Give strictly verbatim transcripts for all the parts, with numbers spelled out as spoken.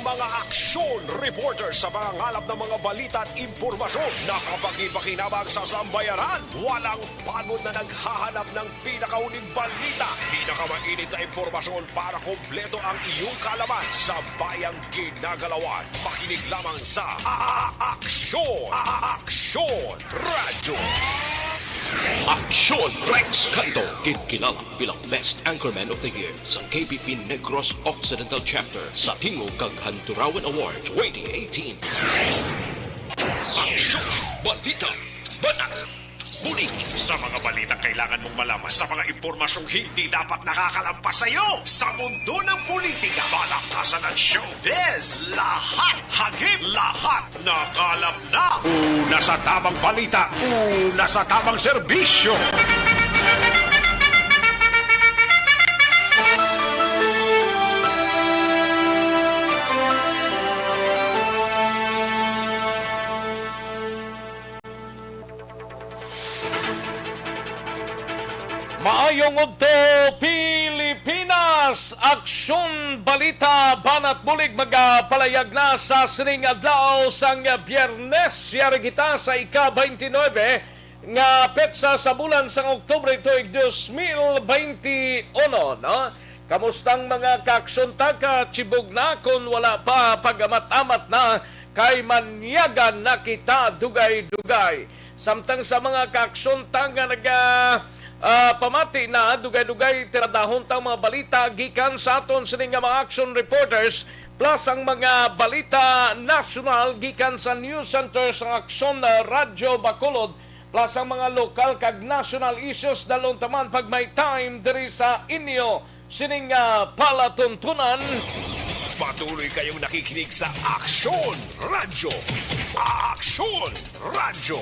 Mga aksyon reporter sa pangangalap ng mga balita at impormasyon na kapakipakinabang sa sambayanan. Walang pagod na naghahanap ng pinakahuling balita, pinakamainit na impormasyon para kompleto ang iyong kaalaman sa bayang ginagalawan. Makinig lamang sa A-, Aksyon! A-, Aksyon Radyo! Aksyon Rex Canto, ginkilala bilang Best Anchorman of the Year sa K P P Negros Occidental Chapter sa tingog kag Handurawan Award twenty eighteen. Aksyon! Balita! Banat! Bulig! Sa mga balitang kailangan mong malaman, sa mga impormasyong hindi dapat nakakalampas sa iyo, sa mundo ng politika, palakasan at showbiz, lahat, hagip, lahat, nakalap na! Una sa tamang balita, una sa tamang serbisyo. Maayong udto, Pilipinas! Aksyon, balita, banat bulig magapalayag na sa sining adlaw sang Biyernes. Yari kita sa ika-twenty-nine nga petsa sa bulan sang Oktubre tuig dos mil bente uno, no? Kamusta ang mga kaaksyon ta? Kachibog na, kon wala pa, pag-amat-amat na, kay manyagan na kita dugay-dugay. Samtang sa mga kaaksyon ta nga naga, ah, pamati na, dugay-dugay tiradahon tang mga balita gikan sa aton sini nga mga action reporters, plus ang mga balita nasyonal gikan sa News Center sang Aksyon, ah, Radyo Bacolod, plus ang mga lokal kag national issues. Dalon ta man pag may time diri sa inyo sining, ah, palatuntunan. Patuloy kayong nakikinig sa Aksyon Radyo. Aksyon Radyo.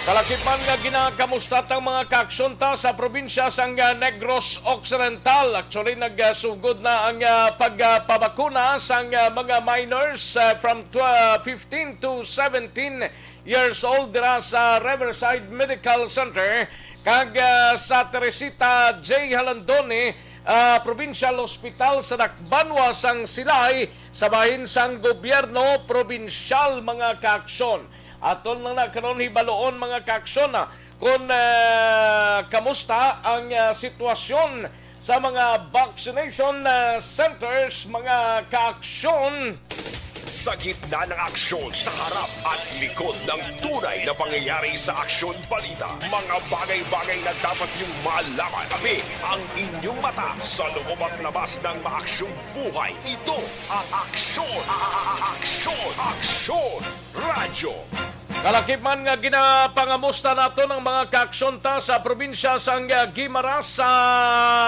Kalakip man nga ginakamusta tang mga kaaksyon ta sa probinsya sang, ah, Negros Occidental. Actually, nagsugod na ang, ah, pagpabakuna sang, ah, mga minors, ah, from tw-, fifteen to seventeen years old dira sa Riverside Medical Center kag, ah, sa Teresita J. Jalandoni, ah, Provincial Hospital sa Dakbanwa sang Silay sa bahin sang gobyerno probinsyal, mga kaaksyon. Aton lang na karon hibaluon, mga kaaksyon, ah, kung, ah, kamusta ang, ah, sitwasyon sa mga vaccination, ah, centers, mga kaaksyon. Sa gitna ng aksyon, sa harap at likod ng tunay na pangyayari sa Aksyon Balita, mga bagay-bagay na dapat niyong malaman. Kami ang inyong mata sa loob at labas ng maaksyong buhay. Ito ang Aksyon, a-, a-, a-, Aksyon, Aksyon Radyo. Kalakip man nga ginapangamusta naton ang mga kaaksyon ta sa probinsya sang, ah, Guimaras, sa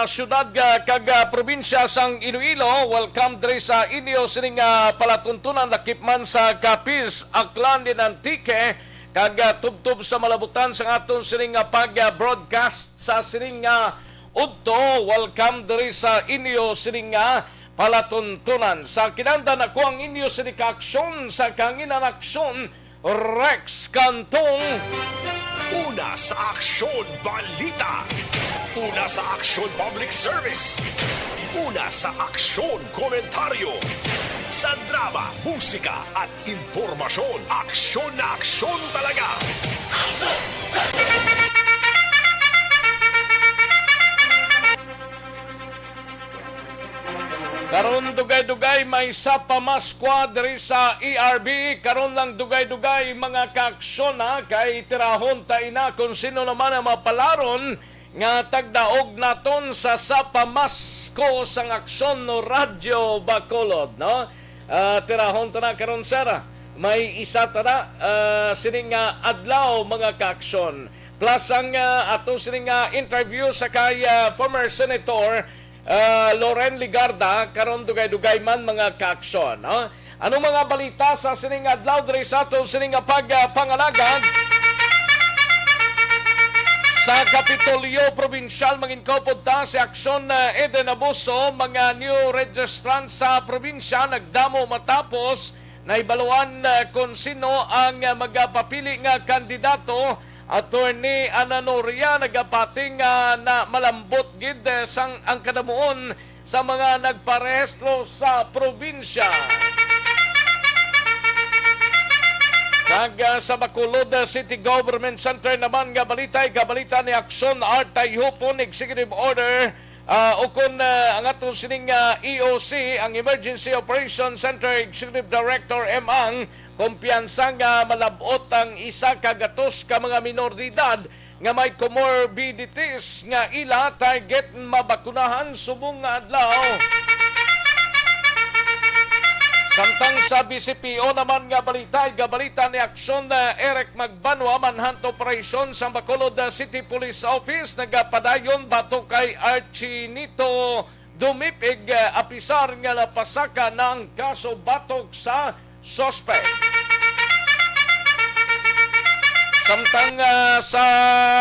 siyudad, ah, kag, ah, probinsya sang Iloilo. Welcome diri sa inyo sining, ah, palatuntunan, lakip man sa Capiz, Aklan, and Antique, kag, ah, tubtob sa malabutan sang aton sining, ah, pag, ah, broadcast sa sining, ah, udto. Welcome diri sa inyo sining, ah, palatuntunan. Sa kinahanglan, ako ang inyo sini kaaksyon sa kahanginan, aksyon, Rex Cantong. Una sa Aksyon Balita. Una sa Aksyon Public Service. Una sa Aksyon Komentaryo. Sa drama, musika, at impormasyon, aksyon na aksyon talaga. Karon dugay-dugay may Sapa Maskwa diri sa E R B. Karon lang dugay-dugay, mga kaaksyon, ha, kay tirahon ta ina kung sino naman ang mapalaron nga tagdaog naton sa Sapa Maskwa sang Aksyon no Radyo Bacolod, no? Ah, tirahon ta na karon, sir. May isa ta na, ah, sining, ah, adlaw, mga kaaksyon. Plus ang, ah, ato sining, ah, interview sa kay, ah, former Senator, ah, Loren Legarda, karon dugay-dugay man, mga kaaksyon, no? Anong mga balita sa sining adlaw diri sa ato sining nga pag, ah, pangalagad? Sa Kapitolyo Probinsyal, manginkaupod ta si Aksyon, ah, Eden Abuso, mga new registrants sa probinsya nagdamo matapos nahibaluan, ah, kon sino ang, ah, magapapili nga kandidato. Attorney Ana Noria nagapati nga na malambot gid, eh, sang ang kadamuon sa mga nagparehistro sa probinsya. Kag, ah, sa Bacolod, ah, City Government Center naman nga balita, ikabalita ni Action Art Tayhupon, Executive Order, ah, ukon, ah, ang aton sining, ah, E O C, ang Emergency Operation Center Executive Director M. Ang kumpiyansa nga malab-ot ang isa ka gatos ka mga minor de edad nga may comorbidities nga ila target mabakunahan subong nga adlaw. Samtang sa B C P O naman nga balita, igabalita ni Action, ah, Eric Magbanwa, manhunt operation sa Bacolod, ah, City Police Office nagapadayon batok kay Archinito Dumipig, ah, apisar nga napasaka na ang kaso batok sa suspect. Samtang, ah, sa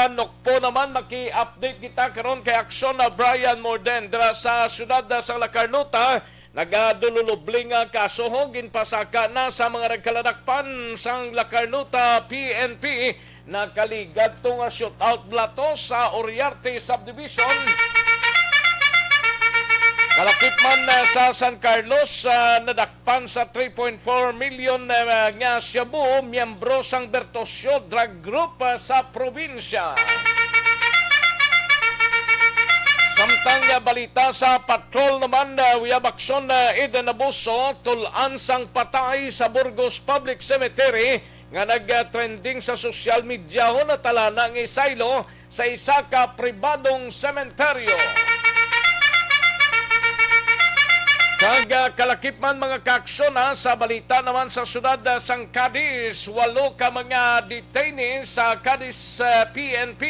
Nokpo naman, maki-update kita karon kay Action na Brian Morden dira sa siyudad, ah, sa La Carnota. Nagadululubling nga kaso ho, ginpasaka na sa mga nagkaladakpan sang La Carnota P N P. Nakaligad to nga shootout bala to sa Oriarte Subdivision. Kalakip man, ah, sa San Carlos, ah, nadakpan sa three point four million, ah, nga shabu, miyembro sang Bertosyo drug group, ah, sa probinsya. Samtang nga balita sa patrol naman, ah, we have Action, ah, Eden Abuso, tul-an sang patay sa Burgos Public Cemetery, nga nag-trending sa social media ho, natalana nga isaylo sa isa ka pribadong sementeryo. Kag, ah, kalakip man, mga kaaksyon, ha, sa balita naman sa siyudad, ah, sang Cadiz, walo ka mga detainees sa Cadiz, ah, P N P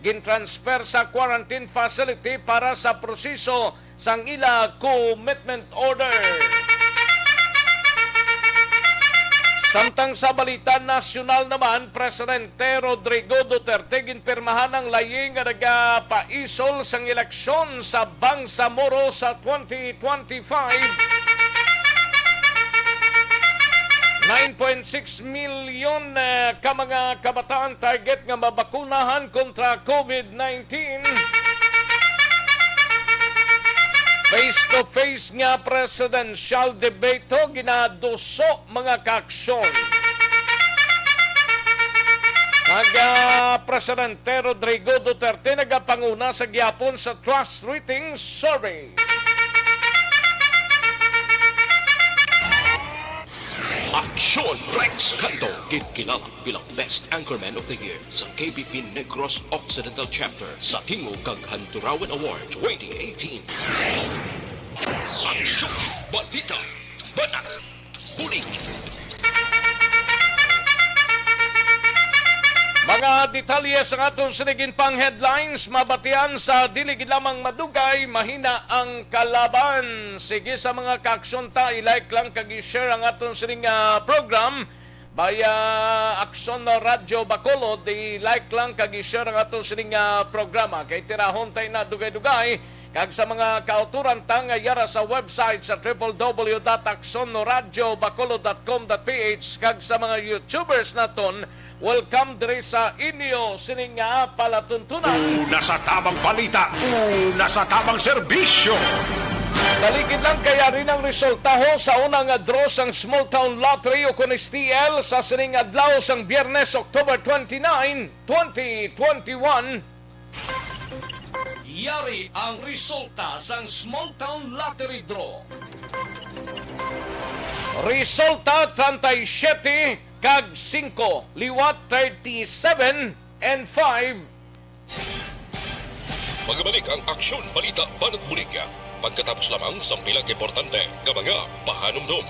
gintransfer sa quarantine facility para sa proseso sang ila commitment order. Samtang sa balita nasyonal naman, Presidente Rodrigo Duterte ginpirmahan ang layi nga nagapaisol sang eleksyon sa Bangsamoro sa twenty twenty-five. Nine point six milyon, eh, ka mga kabataan target nga mabakunahan kontra COVID nineteen. Face-to-face nga presidential debate ho, ginaduso, mga kaaksyon. Kag, ah, Presidente Rodrigo Duterte nagapanguna sa gihapon sa Trust Rating Survey. Aksyon Rex Cantong, ginkilala bilang Best Anchorman of the Year sa K B P Negros Occidental Chapter sa Tingog kag Handurawan Award twenty eighteen. Aksyon, balita, banat, bulig. Mga detalye sa aton sining pang headlines, mabatian sa dili gid lamang madugay, mahina ang kalaban. Sige, sa mga kaaksyon ta, i-like lang kag i-share ang aton sining, ah, program. By, ah, Aksyon Radyo Bacolod, i-like lang kag i-share ang aton sining, ah, programa. Kay tirahon tay na dugay-dugay. Kag sa mga kauturan ta nga yara sa website sa triple W dot aksyon radyo bacolod dot com dot P H, kag sa mga YouTubers naton, welcome diri sa inyo sining nga palatuntunan. Una sa tamang balita, una sa tamang serbisyo. Dali gid lang, kay ari ang resulta ho sa una nga draw sang Small Town Lottery, ukon S T L, sa sining adlaw sang Biyernes, October twenty-nine, twenty twenty-one. Yari ang resulta sang Small Town Lottery Draw. Resulta, treinta y siete kag singko, liwat thirty-seven and five. Magabalik ang Aksyon, Balita, Banat, Bulig pagkatapos lamang sang pila ka importante nga mga pahanumdom.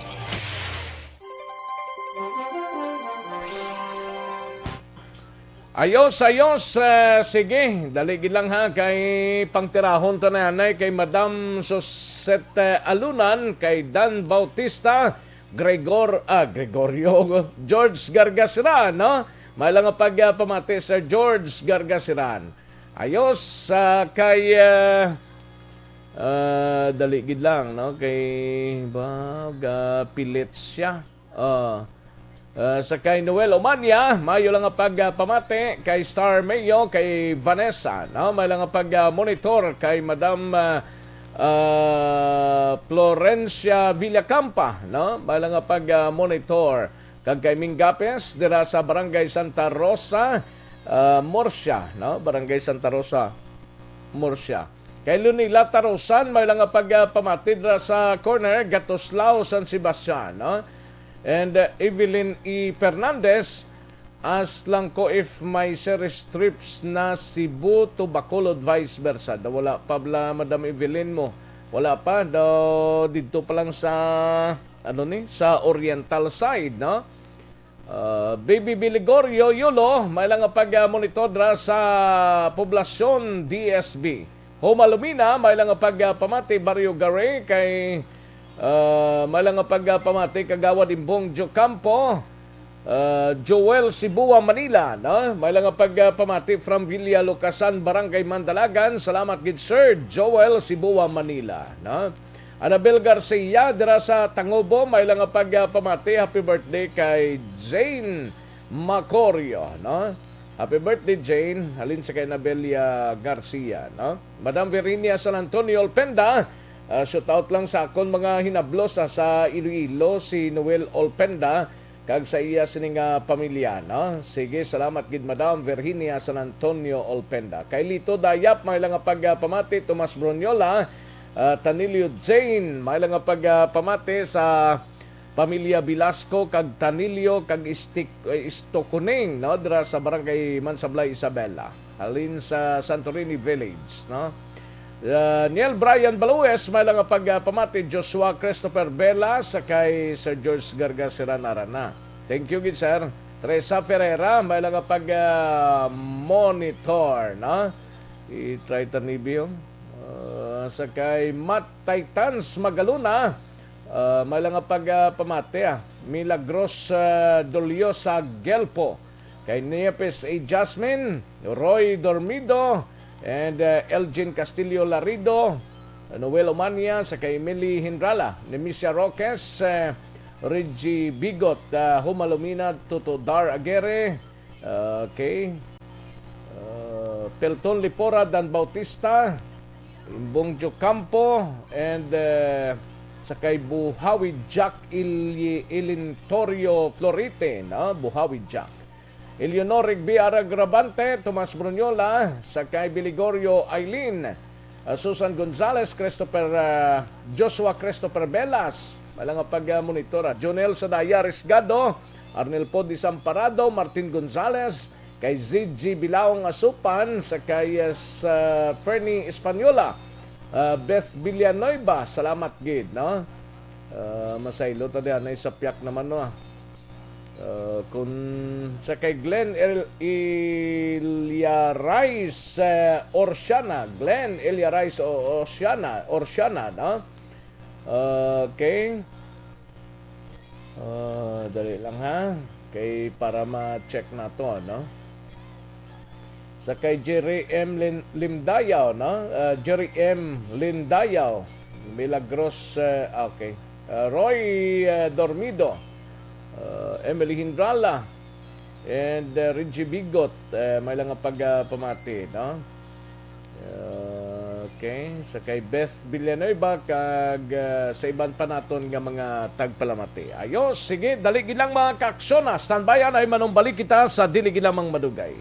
Ayos, ayos. Eh, sige, dali gid lang ha, kay pangtirahon ta na anay kay Madam Sosette Alunan, kay Dan Bautista, Gregor, ah, Gregorio, George Gargasira, no? May lang nga pag, ah, pamati, Sir George Gargasiran. Ayos, ah, kay, ah, ah, dali gid lang, no? Kay, ba, ga-, pilit siya. Ah, ah, sa kay Noel Omania, mayo lang nga pag, ah, pamati kay Star Mayo, kay Vanessa, no? May lang nga pag, ah, monitor kay Madam, ah, ah, Florencia Villacampa, no? May lang nga pag, ah, monitor. Kag kay Ming Gapes, dira sa Barangay Santa Rosa, ah, Murcia, no? Barangay Santa Rosa, Murcia. Kay Lunila Tarosan, may lang nga pag, ah, pamati dira sa corner, Gatoslao, San Sebastian, no? And, ah, Evelyn E. Fernandez, ask lang ko if may series trips na Cebu to Bacolod, vice versa. Da, wala pa bala, Madam Evelyn mo. Wala pa. Do, didto pa lang sa, ano ni, sa oriental side, no? Ah, Baby Biligorio Yulo, may lang nga pag-monitor dira sa Poblacion D S B. Homa Lumina, may lang nga pag-pamati, Barrio Gare, kay, ah, may lang nga pag-pamati, Kagawad Imbong Jocampo, ah, Joel Sibua, Manila, no? May lang nga pag-pamati from Villa Lucasan, Barangay Mandalagan. Salamat gid, Sir Joel Sibua, Manila, no? Anabel Garcia, dira sa Tangobo, may lang nga pagpamati, happy birthday kay Jane Macorio, no? Happy birthday, Jane. Halin sa kay Anabel, ah, Garcia, no? Madam Virginia San Antonio Olpenda, ah, shout out lang sa akon mga hinablos sa, sa Iloilo, si Noel Olpenda, kag sa iya sini nga pamilya, no? Sige, salamat gid, Madam Virginia San Antonio Olpenda. Kay Lito Dayap, may lang nga pagpamati, Tomas Bruniola, ah, Tanilio Jane, may lang nga pagpamati sa pamilya Velasco kag Tanilio kag Istik-, eh, Istokuning, no? Dira sa Barangay Mansablay, Isabela. Halin sa Santorini Village, no? Uh, Neil Brian Balues, may lang nga pagpamati, Joshua Christopher Vela, sa kay Sir George Gargaseran Arana. Thank you gid, sir. Teresa Ferreira, may lang nga pag, ah, monitor, no? I-try ta ni Biong. Uh, sa kay Matt Titans Magaluna, uh, may lang nga pagpamati, ah. Milagros, uh, Doliosa Gelpo. Kay Niepes A. Jasmine, Roy Dormido, and, uh, Elgin Castillo Larido, Noel Omania, sa kay Emily Hindrala, Nemisia Roques, uh, Reggie Bigot, uh, Homa Lumina, Toto Dar Aguirre, uh, okay, uh, Pelton Lipora, Dan Bautista, Imbong Jocampo, and, uh, sa kay Buhawi Jack Ili-, Ilintorio Florite, no? Buhawi Jack. Eleanor Rigby Aragravante, Tomas Bruniola, sa kay Biligorio Aileen, ah, Susan Gonzales, Christopher, ah, Joshua Christopher Velas, may lang nga pag-, ah, monitor, ah, Jonel Sadaya Risgado, Arnel Pod Desamparado, Martin Gonzales, kay Z G Bilaong Asupan, sa kay, ah, sa Fernie Española, ah, Beth Villanueva, salamat gid, no? Ah, masaylo ta diha, nay sapyak naman, no? Uh, kun sa kay Glenn El-, Eliarais, uh, Orsiana, Glenn Eliarais O-, Orsiana, Orsiana, no? Uh, okay. Uh, dali lang, ha. Kay para ma-check nato, no? Sa kay Jerry M. Lin-, Limdayaw, no? Uh, Jerry M. Lindayaw, Milagros, uh, okay. Uh, Roy, uh, Dormido, uh, Emily Hindrala, and, uh, Reggie Bigot, uh, may lang nga pag, uh, pamati, no? Uh, okay, sa kay Beth Villanueva kag, uh, sa iban pa naton nga mga tagpalamati. Ayos, sige, dali gid lang, mga kaaksyon, ha. Standby, anay manumbalik kita sa dili gid lamang madugay.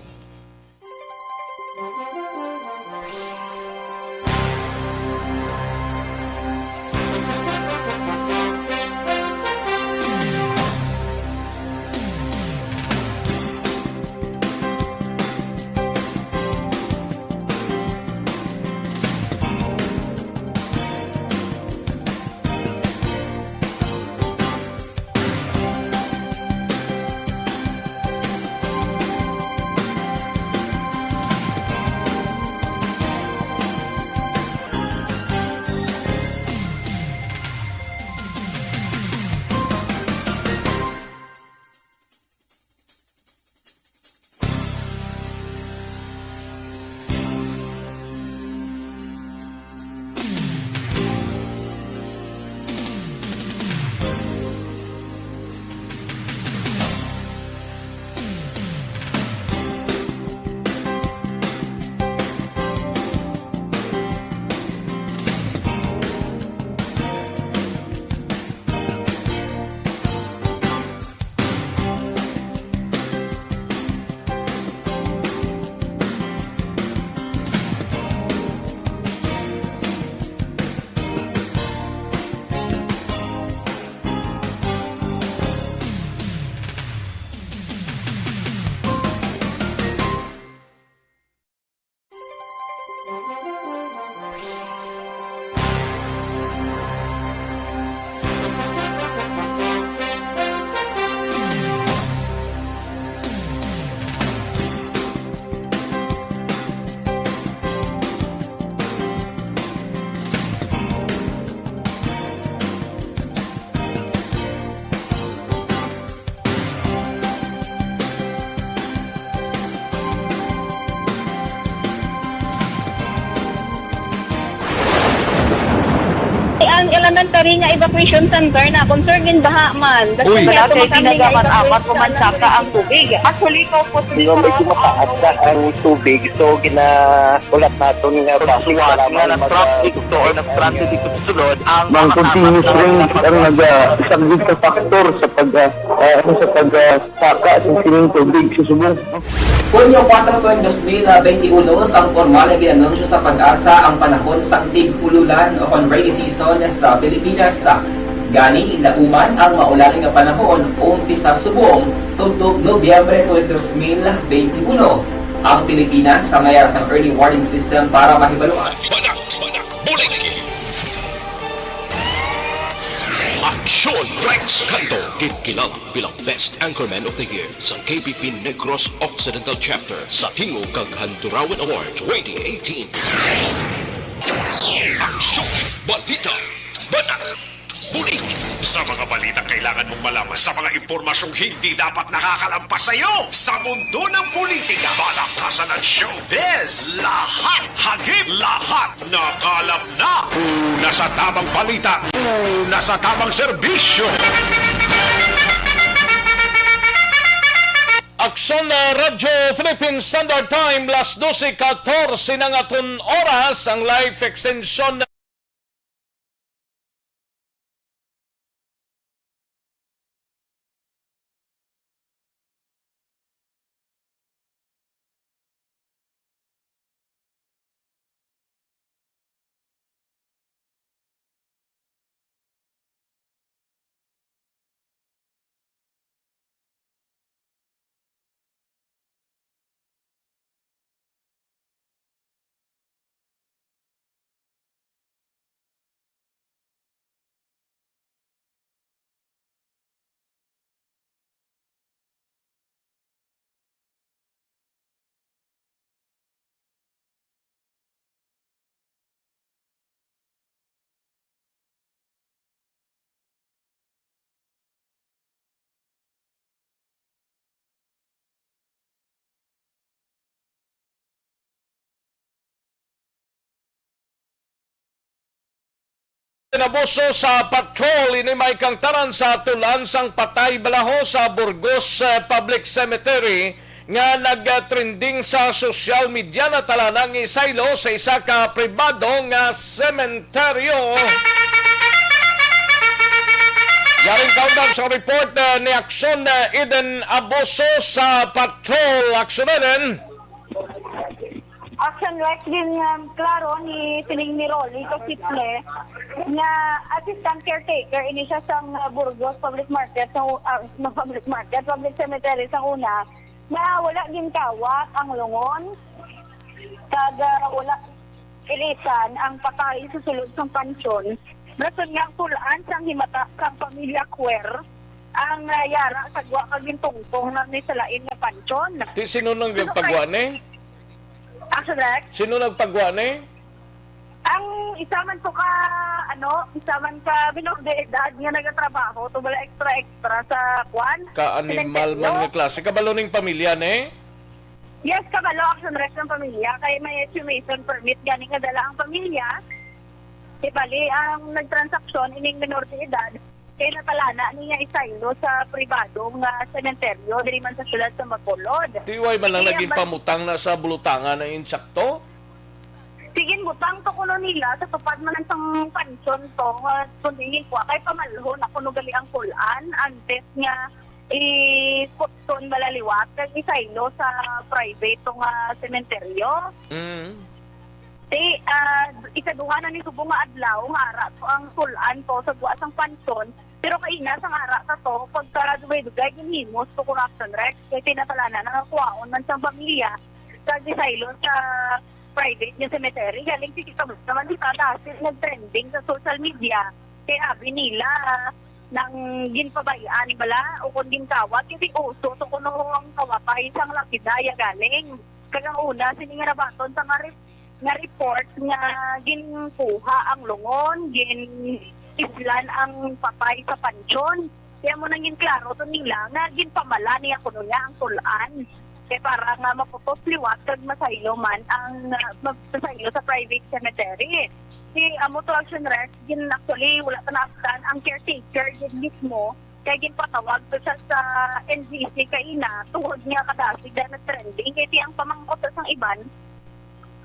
Tari nga evacuation center na, kung sir, ginbaha man. Uy. Wala kay ginagamat-amat o mansaka ang tubig. Actually, ikaw po, Hindi, medyo mataas na ang tubig. So, gina-, ulat naton nga traffic, suwat nga na traffic to or na-stranded dito sa sulod ang mga continuous rains ang nagasaglit sa factor sa pag, ah, ah, ano, sa pag, ah, saka sa sining tubig sa subong. Hunyo kuwatro, tuig dos mil benti uno, sang pormal nga gin-anunsyo sa PAGASA ang panahon sang tig-ululan o kon rainy season sa Pilipinas. Gani, nauman ang maulan nga panahon umpisa subong tubtob Nobyembre tuig dos mil benti uno. Ang Pilipinas sa mayara sang early warning system para mahibaluan. Banat, Banat, Buligi. Aksyon Rex Canto, gikilala bilang Best Anchorman of the Year sa K P P Negros Occidental Chapter sa Tingog kag Handurawan Award twenty eighteen. Aksyon, balita, banat, bulig. Sa mga balitang kailangan mong malaman, sa mga impormasyong hindi dapat nakakalampas sa iyo, sa mundo ng politika, balakasan at showbiz, lahat hagip, lahat nakalap na. Una sa tamang balita, una sa tamang serbisyo. Aksyon na Radyo Philippine Standard Time, las dose katorse na nga aton oras, ang live extension. Inabuso sa patrol ini may kangtaran sa tulan sang patay balaho sa Burgos, eh, Public Cemetery nga nagtrending sa social media. Natalana nga isaylo sa isa ka pribado nga sementeryo. Yaring kaundan sa report, eh, ni Aksyon, eh, Eden Abuso sa patrol. Aksyon, Eden. Action Rex din, um, klaro ni sining ni Rolly Casiple nga assistant caretaker ini siya sang, uh, Burgos Public Market sa, uh, no, Public Market, Public Cemetery sa una, na wala ginkawat ang lungon kag, uh, wala ilisan ang patay sa sulod sang pansyon. Rason nga ang tul-an sang himata sang pamilya Cuer ang, uh, yara sa gwa kag gintungtong na ni sa lain nga pansyon. Ti, sino nang nagpagwa ni? Action, Rex. Sino nagpagwa ni? Ang isa man to ka, ano, isa man ka minor de edad nga nagatrabaho, to bala extra-extra sa kwan, Ka animal sementeryo. Man nga klase. Kabalo ning pamilya ni? Yes, kabalo, Action Rex, ng pamilya. Kay may exhumation permit gani nga dala ang pamilya. Di bali, ang nagtransaksyon ining minor de edad, kay natalana niya isaylo sa pribado nga sementeryo diri man sa siyudad sa Bacolod. Ti way man lang Iya, naging bal- pamutang na sa bulutangan ang insakto? Sige, butang to kuno nila sa tupad man sang pansyon to, nga kundi kuha kay pamalho na kuno gali ang kulan antes nga iputson malaliwat kag isaylo sa private to nga sementeryo. Mm. Ti, ah, ikaduha na ni subong nga adlaw nga ara to ang tul-an to sa gwa sang pansyon. Pero kaina sang ara ta to, pagka dugay-dugay ginhimos to corruption, Rex. Kay pinatalana na nga kuwaon man sang pamilya kag isaylo sa private nga cemetery. Galing sige pa naman di pa dati nag-trending sa social media. Kay abi nila nang ginpabay-an bala o kon ginkawat, kay di uso to kuno ang kawatay sang lapidaya galing. Kag ang una sini nga nabaton sa nga re-, nga report nga ginkuha ang lungon, gin-islan ang patay sa pansyon. Kaya mo nang ginklaro to nila nga ginpamala niya kuno niya ang tul-an. kay para nga maputos liwat kag masaylo man ang, ah, mag-, masaylo sa private cemetery. Si amo to, Action Rex, gin-, actually, wala pa naabtan ang caretaker gid mismo, kay ginpatawag to siya sa N G C kaina tungod nga kadasig na trending. Kay ti ang pamangkot sa sang iban,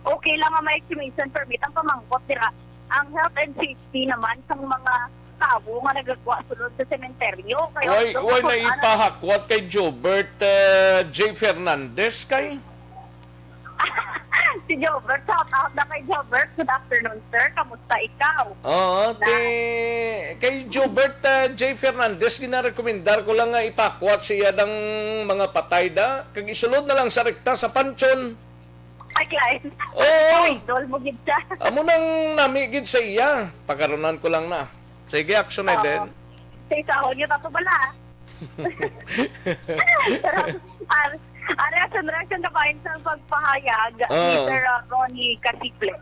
okay lang nga may cremation permit, ang pamangkot dira, ang health and safety naman sang mga tawo nga nagagwa sulod sa sementeryo. Kaya Why, why na ipahakwat kay Jobert, uh, J Fernandez kay? Si Jobert, shout out na kay Jobert. Good afternoon, sir. Kamusta ikaw? Oo, Na- ti, kay Jobert, uh, J Fernandez, ginarekomendar ko lang nga ipakwat siya ng mga patay da. Kag isulod na lang sa rekta sa pansyon. Ay, Clyde. Oo. Idol mo gid siya. Amo nang nami gid sa iya. Pakarunan ko lang na. Sige, action na Oo. din. Sa isahon niyo, tato bala. Pero, ar-, ari, action reaction ka ba sa pagpahayag ni Oo. Sir, uh, Ronnie Casiple?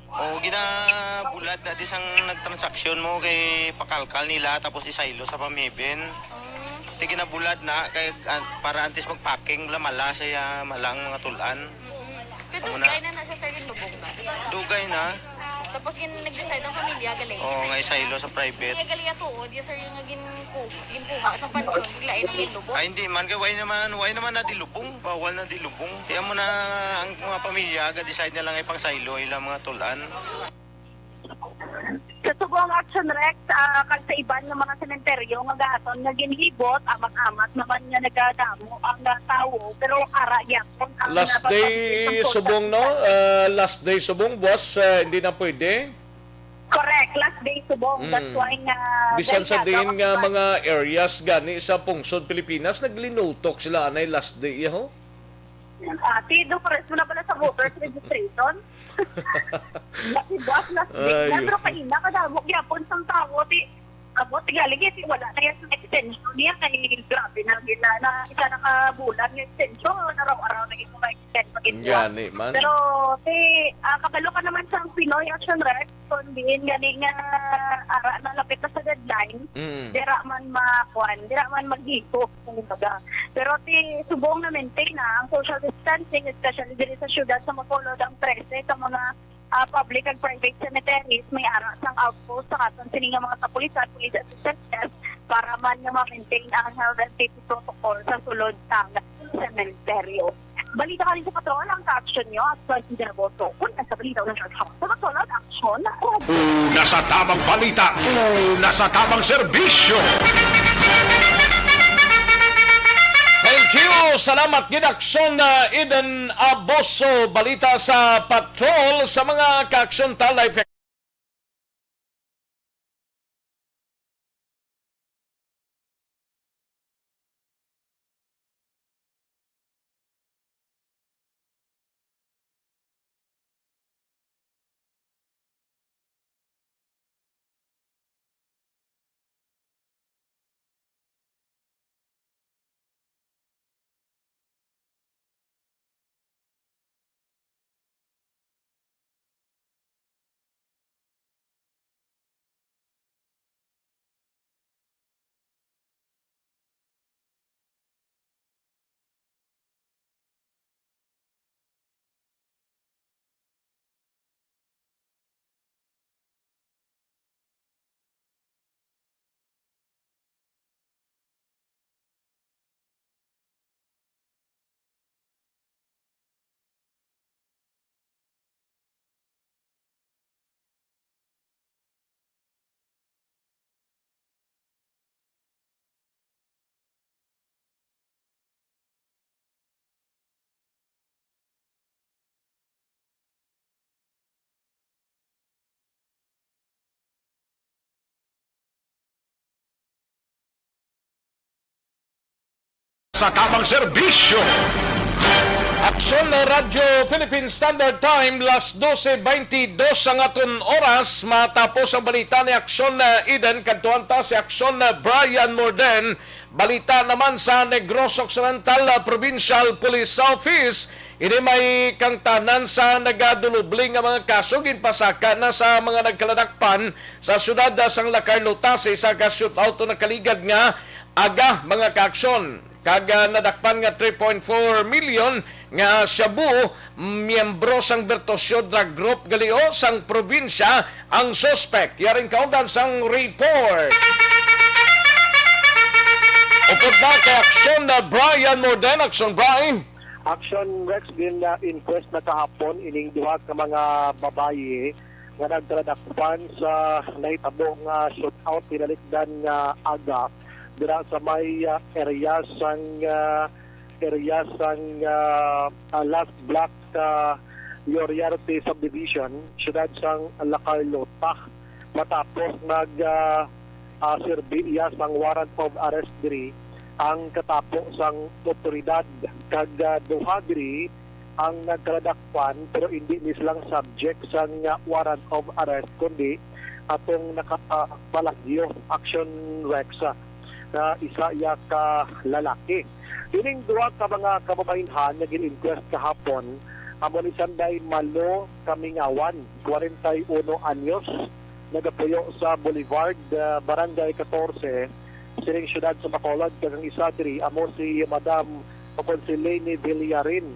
O, ginabulad na di sang nagtransaksyon mo kay pakalkal nila tapos isaylo sa pamibin. Ti ginabulad na kay, ah, para antes magpacking, lamala siya malang mga tulan. Pero Amo na. Dugay na na siya, sir, yung lubong na. Dugay na. Tapos gin-, nag-decide ang pamilya, galing. Oo, nga isaylo sa private. Kaya gali atuod, yes, sir, yung naging ku-, yung kuha sa pansyon, bigla ay naging lubong. Ay, hindi man. Kaya why naman, why naman na di lubong? Bawal na di lubong. Kaya mo na ang mga pamilya, ga-decide na lang ay pang saylo ilang mga tulan. Sa subong, Action Rex, ah, kag sa iban nga mga sementeryo nga gahaton nga ginlibot, amat-amat naman nga nagadamo ang, ah, tawo, pero ara gyapon ang Last day pagpabilis sa subong, no? social. Ah, last day subong, boss, ah, hindi na pwede? Correct, last day subong. That's Mm. why nga Bisan sa delikado diin ang nga iban. mga areas gani sa pungsod Pilipinas, naglinutok sila anay last day, ho? Ah, ti, do pares mo na pala sa voters registration. Kasi, boss, last week Ay. na, pero kaina, kadamo gyapon sang tawo, ti, abot, ti, galing, eh, ti, wala na yan sa extension niya, kay grabe na, gina, na, isa na ka bulan nga extension, araw-araw na yung mga extend, mag-extend. Gani man. Pero, ti, ah, kabalo ka naman sa Pinoy Action Rex, kung diin gani nga, ara na, lapit na sa deadline, Mm. dira man makuan, dira man maghikop, kumbaga. Pero ti subong na-maintain na ang social distancing, especially diri sa siyudad sa Bacolod, ang trese ka mga, ah, public and private cemeteries may ara sang outpost sa aton sini nga mga kapulisan, police assistance desk, para man nga ma-maintain ang health and safety protocol sa sulod sang sementeryo. Balita ka rin sa patrol, ang ka-action nyo, at Francis Dinaboso. Una sa balita, unang sa patrol, at action. Una sa tamang balita, una sa tamang serbisyo. Thank you. Salamat gid, Action, uh, Eden Aboso. Balita sa patrol sa mga ka-action ta live. Sa tamang serbisyo. Aksyon na Radyo Philippine Standard Time, las dose beintidos ang aton oras. Matapos ang balita ni Aksyon na Eden, kadtuan ta si Aksyon na Brian Morden. Balita naman sa Negros Occidental, ah, Provincial Police Office. Ini may kangtanan sa nagadulubling nga mga kaso ginpasaka na sa mga nagkaladakpan sa siyudad, ah, sang La Carlota sa isa ka shootout o nakaligad nga aga, mga kaaksyon. Kag, ah, nadakpan nga three point four million nga shabu, miyembro sang Bertosio Drug Group gali o sang probinsya ang suspek. Yaring kaundan sang report. Upod na kay Aksyon na Brian Morden. Aksyon, Brian. Action Rex, gin-inquest na kahapon ining duha ka mga babayi nga nagtaladakpan sa nahitabo nga shootout tinalikdan nga aga dira sa may, ah, area sang, ah, area sang, ah, ah, last block, ah, Yoriarte Subdivision, siyudad sang La Carlota, matapos nag, ah, ah, serbi iya sang warrant of arrest diri ang katapo sang otoridad, kag, ah, duha diri ang nagkaladakpan, pero indi ni silang subject sang, ah, warrant of arrest, kundi atong nakabalagyo, Action Rex, ah, nga isa iya ka lalaki. Ining duha ka mga kababaynhan nga gin-inquest kahapon, amo ni Sanday Malo Kamingawan, kwarenta y uno anyos, nagapuyo sa Boulevard, ah, Barangay katorse, sining siyudad sa Bacolod, kag ang isa diri amo si Madam o kon si Leni Villarin,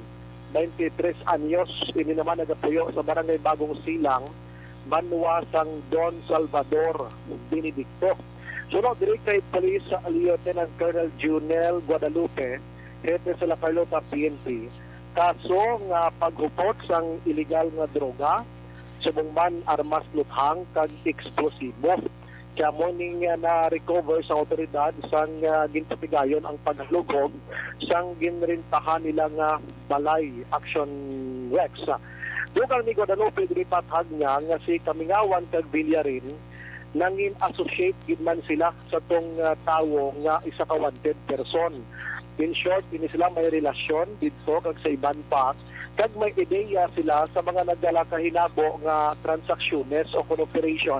twenty-three anyos. Ini naman nagapuyo sa Barangay Bagong Silang, banwa sang Don Salvador Benedicto. Suno diri kay Police Lieutenant Colonel Junel Guadalupe, hepe sa La Carlota P N P, kaso nga paghupot sang iligal nga droga, subong man armas luthang kag eksplosibo. Kaya mo ning, ah, na-recover sa otoridad sang, ah, ginpatigayon ang paghalughog sang ginrentahan nila nga balay, Action Rex. Dugang ni Guadalupe, ginpahayag niya nga si Kamingawan kag Villarin nangin-associate gid man sila sa tong, ah, tawo nga isa ka wanted person. In short, ini sila may relasyon didto kag sa iban pa, kag may ideya sila sa mga nagdala ka hinabo nga transaksyones o kon operation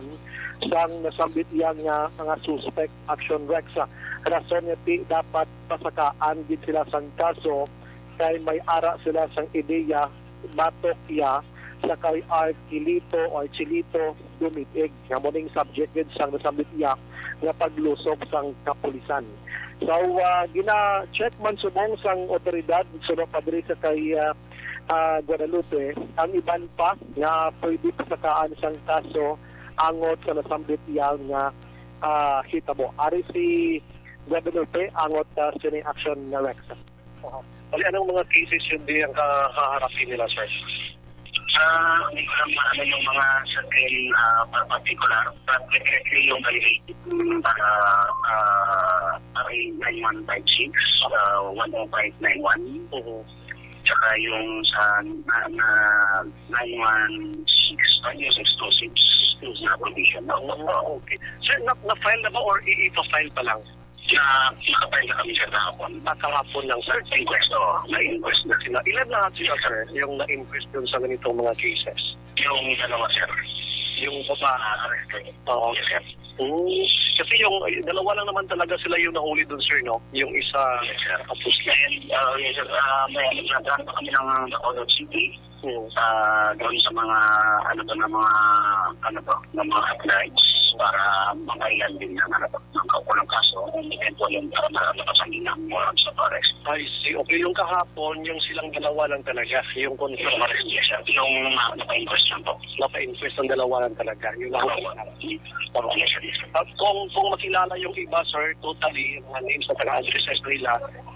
sang nasambit iya nga mga suspect, Action Rex. Rason nga ti dapat pasakaan gid sila sang kaso kay may ara sila sang ideya batok iya sa kay Archilito o Archilito Dumitig, nga mo ning subject gid sang nasambit iya nga paglusog sang kapulisan. So, ah, gina-check man subong sang otoridad suno pa diri sa kay, ah, ah, Guadalupe ang iban pa nga pwede pasakaan sang kaso angot sa nasambit iya nga, ah, hitabo. Ari si Guadalupe angot, ah, sini, Action Rex. Aha. Bali, anong mga cases yun di ang kahaharapin nila, sir? Ah, hindi ko lang maano yung mga certain, ah, par-, particular, but definitely yung violation para, ah, R A nine one five six, ah, one oh five nine one, Mhm. tsaka yung sa na, na nine one six pa, yung explosives na provision. Ah, okay. Sir, na, na-file na ba or i-, ipa-file pa lang? Na, nakapay na kami, sir, kahapon. Ah, kahapon lang, sir. Inquest, oo. Na-inquest na sila. Ilan lahat sila, sir, yung na-inquest dun sa ganitong mga cases? Yung dalawa, sir. Yung babae? Ah, arrested. Oo. Yes, sir. Hmm. Kasi yung, yung dalawa lang naman talaga sila yung nahuli dun, sir, no? Yung isa, Yes, sir. Tapos, And, uh, yes, sir. Ah, may, nagdaan pa kami ng Bacolod City. Oo. Ah, doon sa mga, ano ba, ng mga, ano ba, ng mga headlines para makailan din ng, ano ba, ng kaukulang kaso, kung eventual yung para malabasan din ng warrants of arrest. I see. Okay, yung kahapon, yung silang dalawa lang talaga, yung Yung confirmed. Arrest, yes, sir. Yung mga napa-inquest lang po. Napa-inquest ang dalawa lang talaga, yung Dalawa. Kahapon. Yes, sir. Yes, sir. At kung, kung makilala yung iba, sir, totally, yung mga names at saka addresses nila,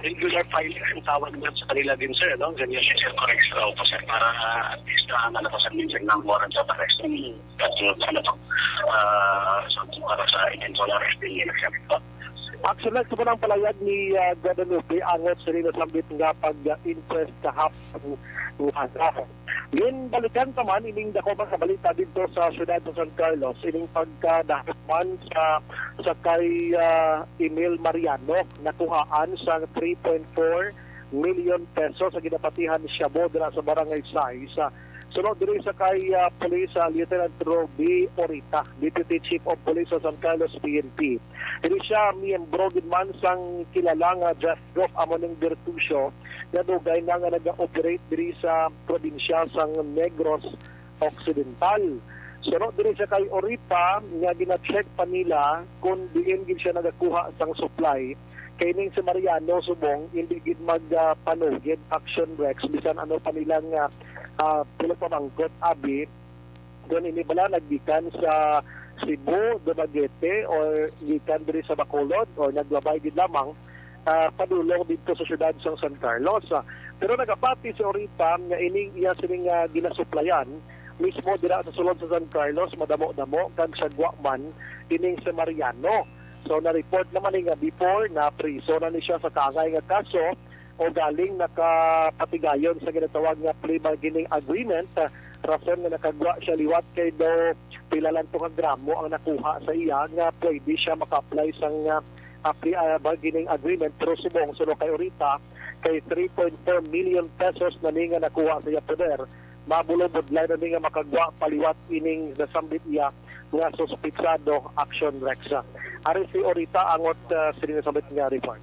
regular filing ang tawag nila sa kanila din, sir, no? Ganyan. Yes, sir. Correct, sir. Opo, sir. Para at least, ah, nalabasan din, sir, ng warrant of arrest. Hmm. At yung, ano to, ah, so, para sa eventual arrest din nila, sir. Actually, sa unang palayag ni, ah, Guadalupe, angot sa nasambit nga pag-inquest kahapon, ginbalikan pa man ining dako man nga balita didto sa siyudad sa San Carlos, ining pagkadakop man sa, sa kay, ah, Emil Mariano, nakuhaan sa three point four million pesos sa ginapatihan shabu dira sa Barangay sais. Suno diri sa kay, ah, Police, ah, Lieutenant Roby Orita, Deputy Chief of Police sa San Carlos P N P. Diri siya miyembro gid man sang kilala nga drug group, amo ning Bertucio, nga dugay na nga naga-operate diri sa probinsya sang Negros Occidental. Suno diri siya kay Orita nga gina-check pa nila kung diin gid siya nagakuha sang supply. Kay ning si Mariano subong, hindi gid mag, ah, panugid Action Rex bisan ano pa nilang, ah, ah, pinagpamangkot, abi. Kung ini bala naggikan sa Cebu, Dumaguete, or gikan diri sa Bacolod, or naglabay gid lamang, ah, padulong didto sa siyudad sang San Carlos. Ah, pero nagapati si Orita nga ining iya sining, ah, ginasuplayan mismo dira sa sulod sa San Carlos, madamo-damo kag sa Guaman ining si Mariano. So, na-report naman ni nga before na priso na ni siya sa kaangay nga kaso, o galing nakapatigayon sa ginatawag nga plea bargaining agreement, ah, rason nga nakagwa siya liwat kay daw pila lang to ka gramo ang nakuha sa iya nga pwede siya maka-apply sang, ah, ah, plea, ah, bargaining agreement, pero subong suno kay Orita kay three point four million pesos na ni nga nakuha sa iya poder. Mabulong budlay na ni nga makagwa paliwat ining nasambit iya nga suspitsado, Action Rex. Ari si Orita angot, ah, sini nasambit nga report.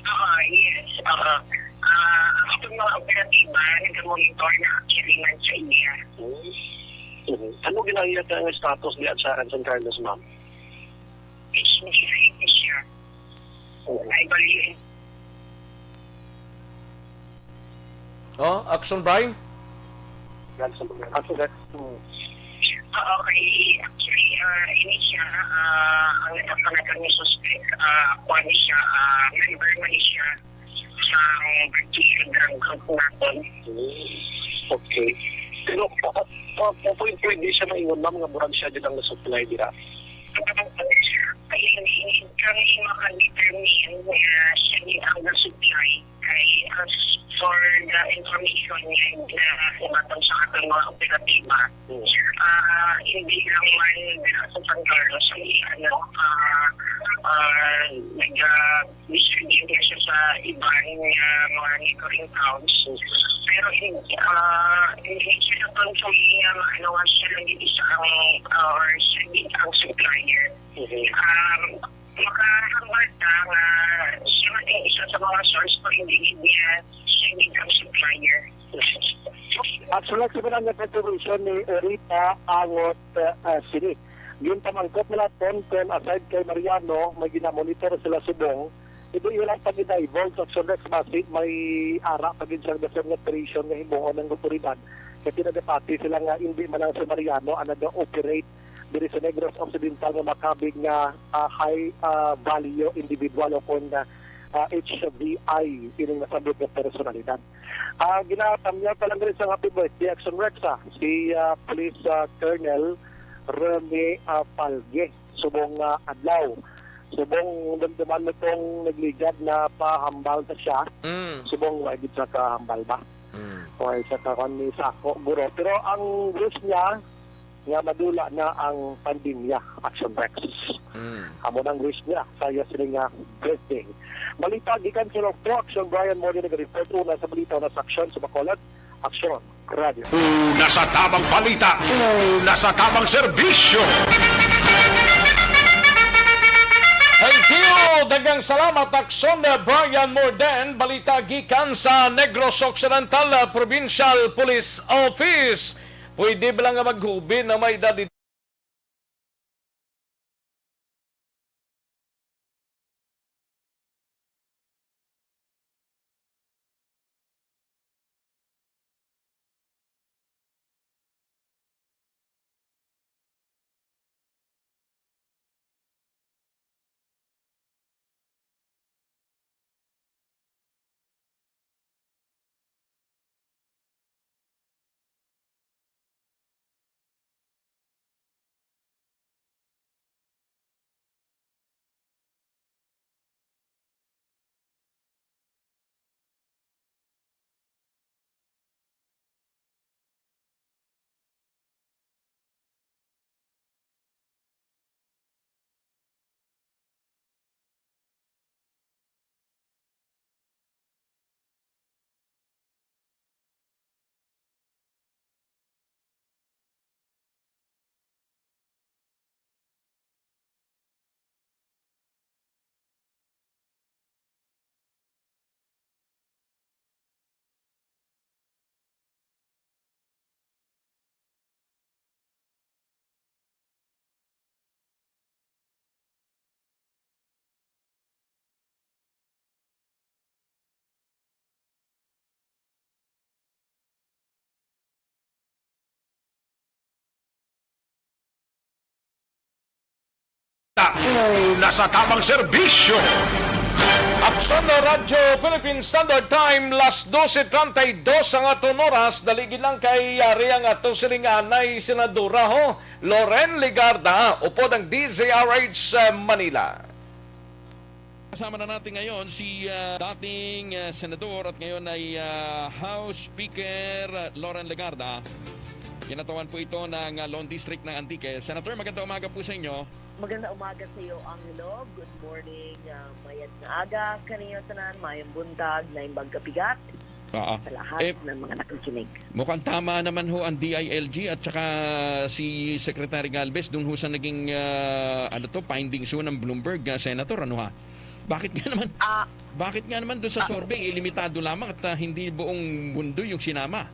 Oo, yes. Oo. Ah, ang atong mga operatiba, nag-monitor na actually man sa iya. Mhm. Ano ginahiyat ang status diyan sa San Carlos, ma'am? H B I siya. I believe. Oh, Action Bry? Action Bry. Action Bry. Hmm. Oo, kay actually, ah, ini siya, ah, ang nagpapanagan ni suspect, ah, kuwan ni siya, ah, member man ni siya sa British drug group naton. Okay. Pero, pa, pa, pa, pwede, pwede siya maingon, ma'am, nga murag siya din ang nasupply dira? Ay, hindi, hindi kami makadetermine nga siya din ang nasupply. Kay as for the information nga nahimatang sa atong mga operatiba, Hmm. ah, hindi lang man dira sa San Carlos, ang ano, ah, ah, nag, ah, distribute na siya sa iban nga mga neighboring towns. Pero in, ah, hindi siya na-confirm nga ano nga siya lang isa ang, ah, or siya din ang supplier. Mhm. Um, makahambal ta nga siya man ang isa sa mga source, pero hindi gid niya siya gid ang supplier. Actually, sa mga nga confirmation ni Orita angot, ah, sini. Ginpamangkot nila ton kung aside kay Mariano, may ginamonitor sila subong. Ito ilang pag-divulge sa Action Rex, basi may ara pa gid siyang dason nga operation nga himuon ng otoridad. Kaya pinagapati sila nga hindi man lang si Mariano ang nag-operate diri sa Negros Occidental nga makabig nga, ah, high, ah, value individual o kon, ah, ah, H V I ining nasambit nga personalidad. Ah, ginatamyaw pa lang diri sa Happy Birthday Action Rex, ah, si, ah, Police, ah, Colonel Rene, ah, Palge subong, ah, adlaw. Subong damdaman mo tong nagligad na pahambal na siya. Mm. Subong wa gid sa kahambal ba? Mm. Wa sa karon ni Sako, guro. Pero ang wish niya, nga madula na ang pandemya, Action Rex. Mm. Amo nang wish niya sa iya sini nga birthday. Balita gikan sa Lokpo, Action Brian Mori nag-report. Una sa balita, una sa aksyon sa Bacolod, Action Radio. Una sa tamang balita, una sa tamang serbisyo. Thank you! Daghang salamat, Action Brian Morden. Balita gikan sa Negros Occidental, uh, Provincial Police Office. Pwede ba lang nga maghubi na may edad Tauna sa tamang serbisyo. Aksyon na Radyo Philippine Standard Time, las dose treinta y dos ang aton oras. Daligid lang kay ari ang ato siling anay, Senadora, ho, Loren Legarda, upod ang D Z R H, uh, Manila. Kasama na natin ngayon si, uh, dating, uh, senador at ngayon ay, uh, House Speaker, uh, Loren Legarda. Kinatawan po ito ng, uh, Lone District ng Antique. Senator, magandang umaga po sa inyo. Magandang umaga sa iyo, Angelo. Good morning, uh, mayad nga aga kaninyo tanan, mayong buntag, naimbag kapigat Oo. sa lahat Eh, ng mga nakikinig. Mukhang tama naman ho ang D I L G at saka si Secretary Galvez dun ho sa naging, ah, ano to, findings ho ng Bloomberg, ah, Senator, ano ha? Bakit nga naman, Ah, bakit nga naman dun sa ah, survey, eh, limitado lamang at, ah, hindi buong mundo yung sinama?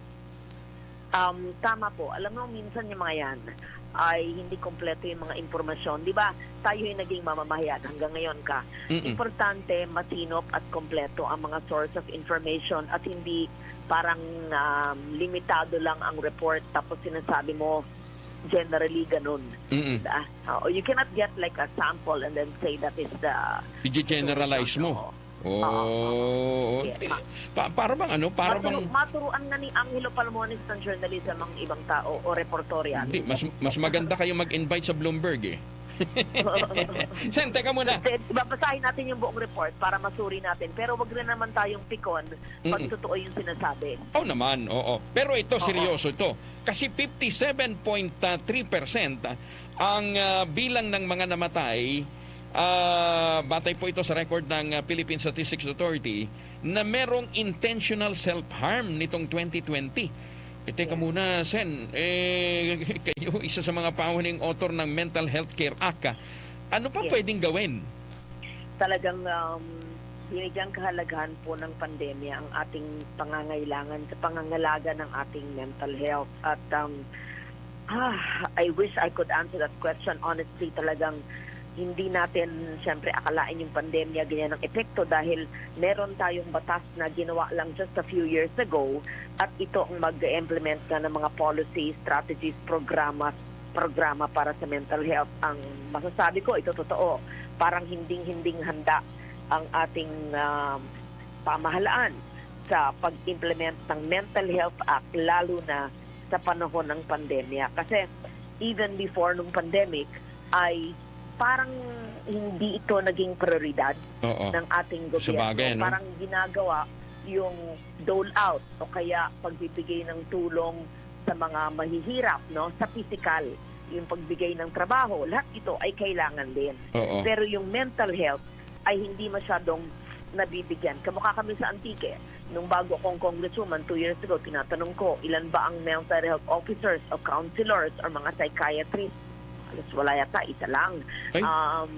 Um, tama po. Alam mo, minsan yung mga yan ay hindi kompleto yung mga impormasyon. Di ba, tayo yung naging mamamahayag hanggang ngayon ka. Mm-mm. Importante, masinop at kompleto ang mga source of information at hindi parang, um, limitado lang ang report tapos sinasabi mo generally ganun. Mm-mm. Ah, oh, you cannot get like a sample and then say that is the I-generalize situation. mo. Oo. Oo, oo. Yes, Ti-, ma- pa-, para bang ano, para Maturu-, bang maturuan na ni Angelo Palmones ng journalism ang ibang tao o reporterya. Hindi, mas, mas maganda kayo mag-invite sa Bloomberg eh. Sen, teka muna. Hindi, babasahin natin yung buong report para masuri natin. Pero wag rin naman tayong pikon pag Mm-mm. totoo yung sinasabi. Oh, naman, oo. Pero ito, Oo. seryoso ito. Kasi fifty-seven point three percent ang, ah, bilang ng mga namatay, ah, batay po ito sa record ng, ah, Philippine Statistics Authority, na merong intentional self-harm nitong twenty twenty. Eh, teka Yeah. muna, Sen. Eh, kayo, isa sa mga paunahing author ng Mental Health Care Act, ah. Ano pa Yeah. pwedeng gawin? Talagang, um, binigyang kahalagahan po ng pandemya ang ating pangangailangan sa pangangalaga ng ating mental health. At, um, ah, I wish I could answer that question. Honestly, talagang hindi natin, siyempre, akalain yung pandemya, ganyan ang epekto dahil meron tayong batas na ginawa lang just a few years ago at ito ang mag-implement na ng mga policies, strategies, programas, programa para sa mental health. Ang masasabi ko, ito totoo, parang hinding-hinding handa ang ating, um, pamahalaan sa pag-implement ng Mental Health Act, lalo na sa panahon ng pandemya. Kasi even before nung pandemic, ay parang hindi ito naging prioridad Oo. ng ating gobyerno. Sabagay, no? Parang ginagawa yung dole out o kaya pagbibigay ng tulong sa mga mahihirap, no, sa pisikal, yung pagbigay ng trabaho, lahat ito ay kailangan din. Oo. Pero yung mental health ay hindi masyadong nabibigyan. Kamukha kami sa Antique. Nung bago akong congresswoman two years ago, tinatanong ko, "Ilan ba ang mental health officers o counselors or mga psychiatrists?" Halos wala yata, isa lang. Ay. Um,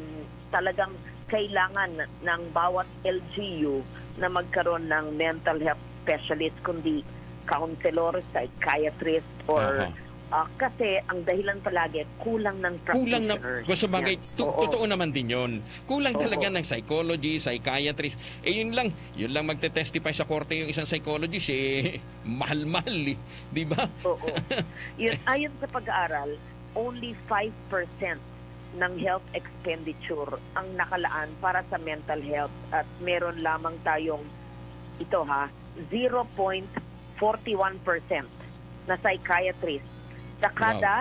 talagang kailangan ng bawat L G U na magkaroon ng mental health specialist, kundi counselor, psychiatrist, or, Aha. ah, kasi ang dahilan palagi, kulang ng Kulang na, practitioners. kung sa bagay, Yan. to-, Oo. totoo naman din yun. Kulang Oo. talaga ng psychology, psychiatrist. Eh, yun lang, yun lang magte-testify sa korte yung isang psychologist, eh, mahal-mahal, eh. Di ba? Oo. Yun, ayon sa pag-aaral, only five percent ng health expenditure ang nakalaan para sa mental health at meron lamang tayong, ito ha, zero point forty one percent na psychiatrist sa Wow. kada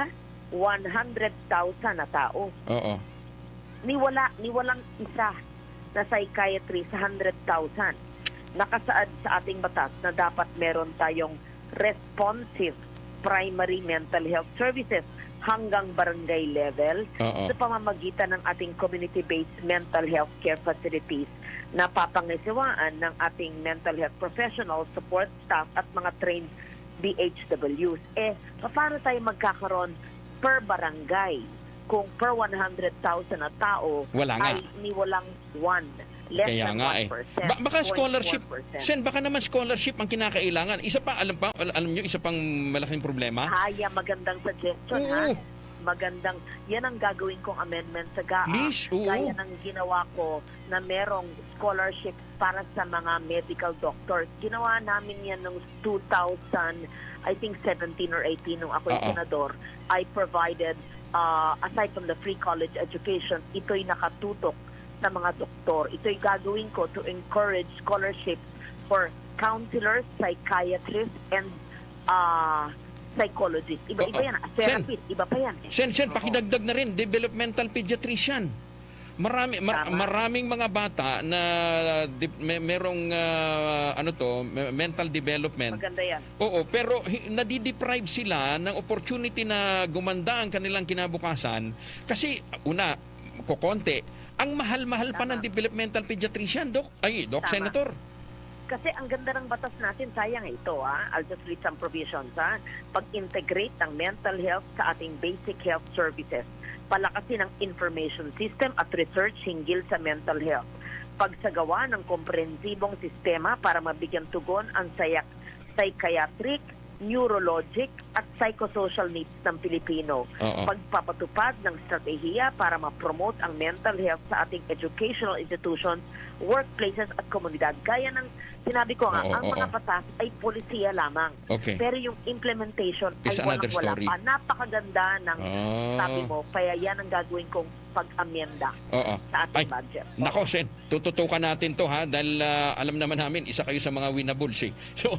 one hundred thousand na tao. Oo. Ni wala, ni walang isa na psychiatrist sa hundred thousand. Nakasaad sa ating batas na dapat meron tayong responsive primary mental health services hanggang barangay level Oo. sa pamamagitan ng ating community-based mental health care facilities na papangasiwaan ng ating mental health professionals, support staff at mga trained B H Ws. Eh, paano tayo magkakaroon per barangay kung per one hundred thousand na tao Wala nga. ay ni walang one, less Kaya than nga eh. one percent, Ba-, baka scholarship, zero point one percent. Sen, baka naman scholarship ang kinakailangan. Isa pa, alam pa, al-, alam nyo, isa pang malaking problema. Ay, ah, magandang suggestion, ha? Oo. Magandang, yan ang gagawin kong amendment sa GAA. Please, oo. Gaya ng ginawa ko na merong scholarship para sa mga medical doctors. Ginawa namin yan nung two thousand, I think seventeen or eighteen, nung ako'y Oo. senador. I provided ah, aside from the free college education, ito'y nakatutok sa mga doktor. Ito'y gagawin ko to encourage scholarship for counselors, psychiatrists, and, ah, psychologists. Iba-iba Oo. yan. Ah, Sen. Therapist, iba pa yan eh. Sen, Sen, Oo. pakidagdag na rin, developmental pediatrician. Marami, mar-, Tama. maraming mga bata na di-, may, merong, ah, ano to, me-, mental development. Maganda yan. Oo, pero hi-, nadideprive sila ng opportunity na gumanda ang kanilang kinabukasan. Kasi, una, kukonti, ang mahal-mahal pa Tama. ng developmental pediatrician, Doc. Ay, Doc Tama. Senator. Kasi ang ganda ng batas natin, sayang eh ito, ah. I'll just read some provisions, ah. Pag-integrate ng mental health sa ating basic health services. Palakasin ang information system at research hinggil sa mental health. Pagsagawa ng komprehensibong sistema para mabigyan tugon ang sayak-, psychiatric, neurologic, at psychosocial needs ng Pilipino. Oo. Pagpapatupad ng estratehiya para ma-promote ang mental health sa ating educational institutions, workplaces, at komunidad. Gaya ng sinabi ko nga, Oo, ang oo. mga batas ay polisiya lamang. Okay. Pero yung implementation ay It's another walang-wala story. pa. Napakaganda ng Ah. sabi mo. Kaya yan ang gagawin kong pag-amenda Oo. sa ating Ay, budget. nako, Sen, tututukan natin to, ha, dahil, ah, alam naman namin, isa kayo sa mga winnables, eh. So,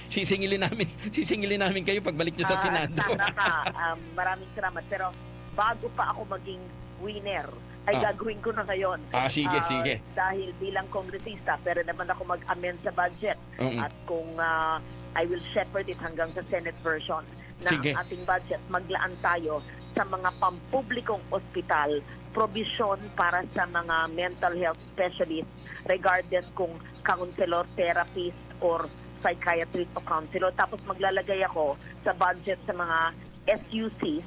sisingilin namin, sisingilin namin kayo pagbalik niyo sa Ah, Senado. sana ka. Um, maraming salamat. Pero bago pa ako maging winner, ay Ah. gagawin ko na ngayon. Ah, sige, Ah, sige. dahil bilang kongresista, pero naman ako mag-amend sa budget. Mm. At kung, ah, I will shepherd it hanggang sa Senate version na Sige. ang ating budget, maglaan tayo sa mga pampublikong ospital, probisyon para sa mga mental health specialist, regardless kung counselor, therapist, or psychiatrist o counselor. Tapos maglalagay ako sa budget sa mga S U Cs,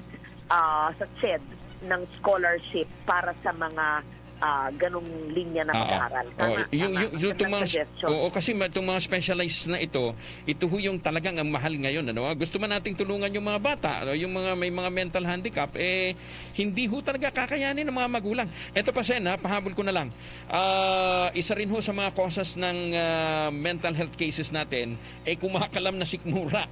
ah, sa CHED ng scholarship para sa mga, ah, ganong linya na Oo. pag-aaral. Oo, Tama, yung, tama. yung, yung Magandang itong mga, suggestion. oo, kasi ma-, itong mga specialized na ito, ito ho yung talagang ang mahal ngayon, ano? Ah, gusto man nating tulungan yung mga bata, ano, yung mga may mga mental handicap, eh, hindi ho talaga kakayanin ng mga magulang. Eto pa, Sen, ha, pahabol ko na lang. Ah, isa rin ho sa mga causes ng, ah, mental health cases natin, eh, kumakalam na sikmura.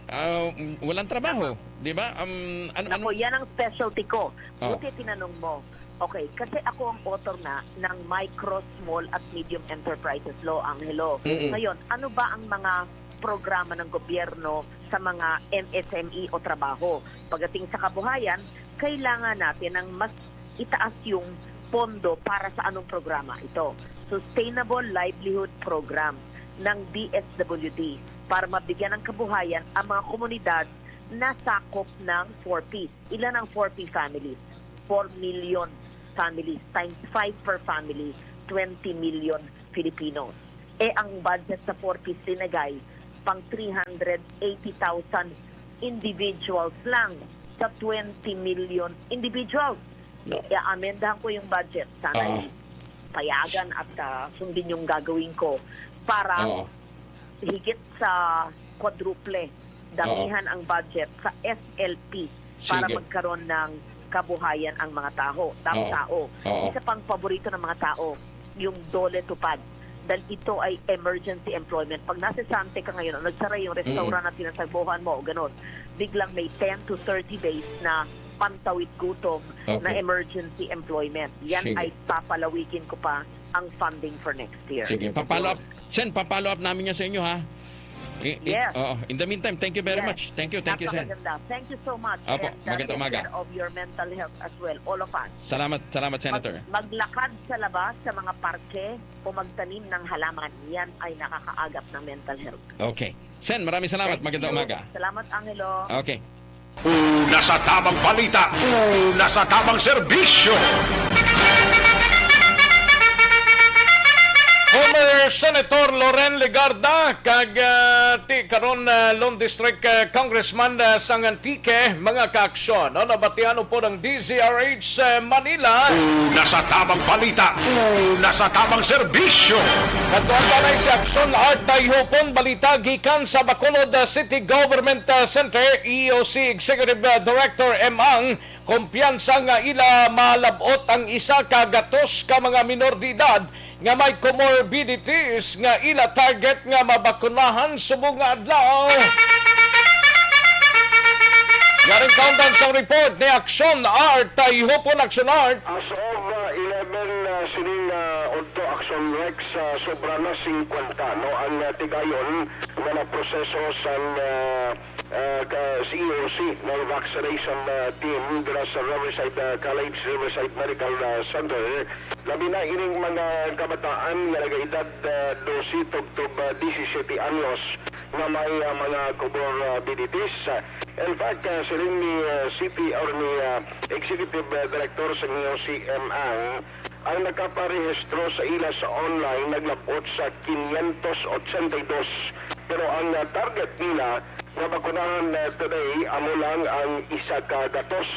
Ah, mm, walang trabaho, di ba? Um, ano, Nako, ano? yan ang specialty ko. Oh. Buti tinanong mo. Okay, kasi ako ang author na ng Micro, Small at Medium Enterprises Law, Angelo. Mm-mm. Ngayon, ano ba ang mga programa ng gobyerno sa mga M S M E o trabaho? Pagdating sa kabuhayan, kailangan natin ng mas itaas yung pondo para sa anong programa ito. Sustainable Livelihood Program ng D S W D para mabigyan ng kabuhayan ang mga komunidad na sakop ng four Ps. Ilan ang four P families? Four million families times five per family, twenty million Filipinos. Eh, ang budget sa four Ps linagay pang three hundred eighty thousand individuals lang sa twenty million individuals. No. I-amendahan ko yung budget. Sana Ah. payagan at, ah, sundin yung gagawin ko para Oo. higit sa quadruple, damihan Oo. ang budget sa S L P para Sige. magkaroon ng kabuhayan ang mga tao, tao, Oo. tao. Oo. Isa pang paborito ng mga tao, yung DOLE TUPAD. Dahil ito ay emergency employment. Pag nasesante ka ngayon o nagsara yung restaurant Mm. na pinagtrabahuan mo o ganun, biglang may ten to thirty days na pantawid gutom na Okay. emergency employment. Yan Sige. ay papalawikin ko pa ang funding for next year. Sige, Thank you. pa-follow up. Sen, pa-follow up namin yan sa inyo, ha? I-, i-, Yes. oo. In the meantime, thank you very Yes. much. Thank you, thank you, Sen. Napakaganda. Thank you so much. Opo, And, uh, magandang take umaga. care of your mental health as well, all of us. Salamat, salamat, Senator. Mag-, maglakad sa labas, sa mga parke, o magtanim ng halaman. Yan ay nakakaagap ng mental health. Okay. Sen, maraming salamat. Thank Magandang you. umaga. Salamat, Angelo. Okay. Una sa tamang balita, una sa tamang serbisyo. Former Senator Loren Legarda kag, ah, ti karon, ah, Lone District, ah, Congressman, ah, sang Antique, mga kaaksyon, no, nabatian upod ang D Z R H, ah, Manila. Una sa tamang balita, una sa tamang serbisyo. Kadto ang tanay si Aksyon Art Tayhupon, balita gikan sa Bacolod, ah, City Government, ah, Center, E O C Executive, ah, Director M. Ang kumpiyansa nga ila malab-ot ang isa ka gatos ka mga minor de edad nga may comorbidities nga ila target nga mabakunahan subong nga adlaw. Karing kaundan sang report ni Action Art, Tayhupon Action Art. As of, uh, eleven, uh, sining, uh, udto, Action Rex, uh, sobra na singkwenta, no, ang, uh, tigayon nga naproseso sang, uh, uh, ka, C E O C, no, vaccination, uh, team dira sa Riverside, uh, College Riverside Medical, uh, Center. Labi na ining mga kabataan nga nagaedad, uh, dose tubtob, uh, disisiete anyos nga may, uh, mga comorbidities. In fact, uh, siling ni, uh, C T or ni, uh, Executive, uh, Director sang C E O C M Ang, ang nakaparehistro sa ila sa online naglab-ot sa quinientos ochenta y dos, pero ang, uh, target nila nga bakunahan, uh, today amo lang ang isa ka gatos,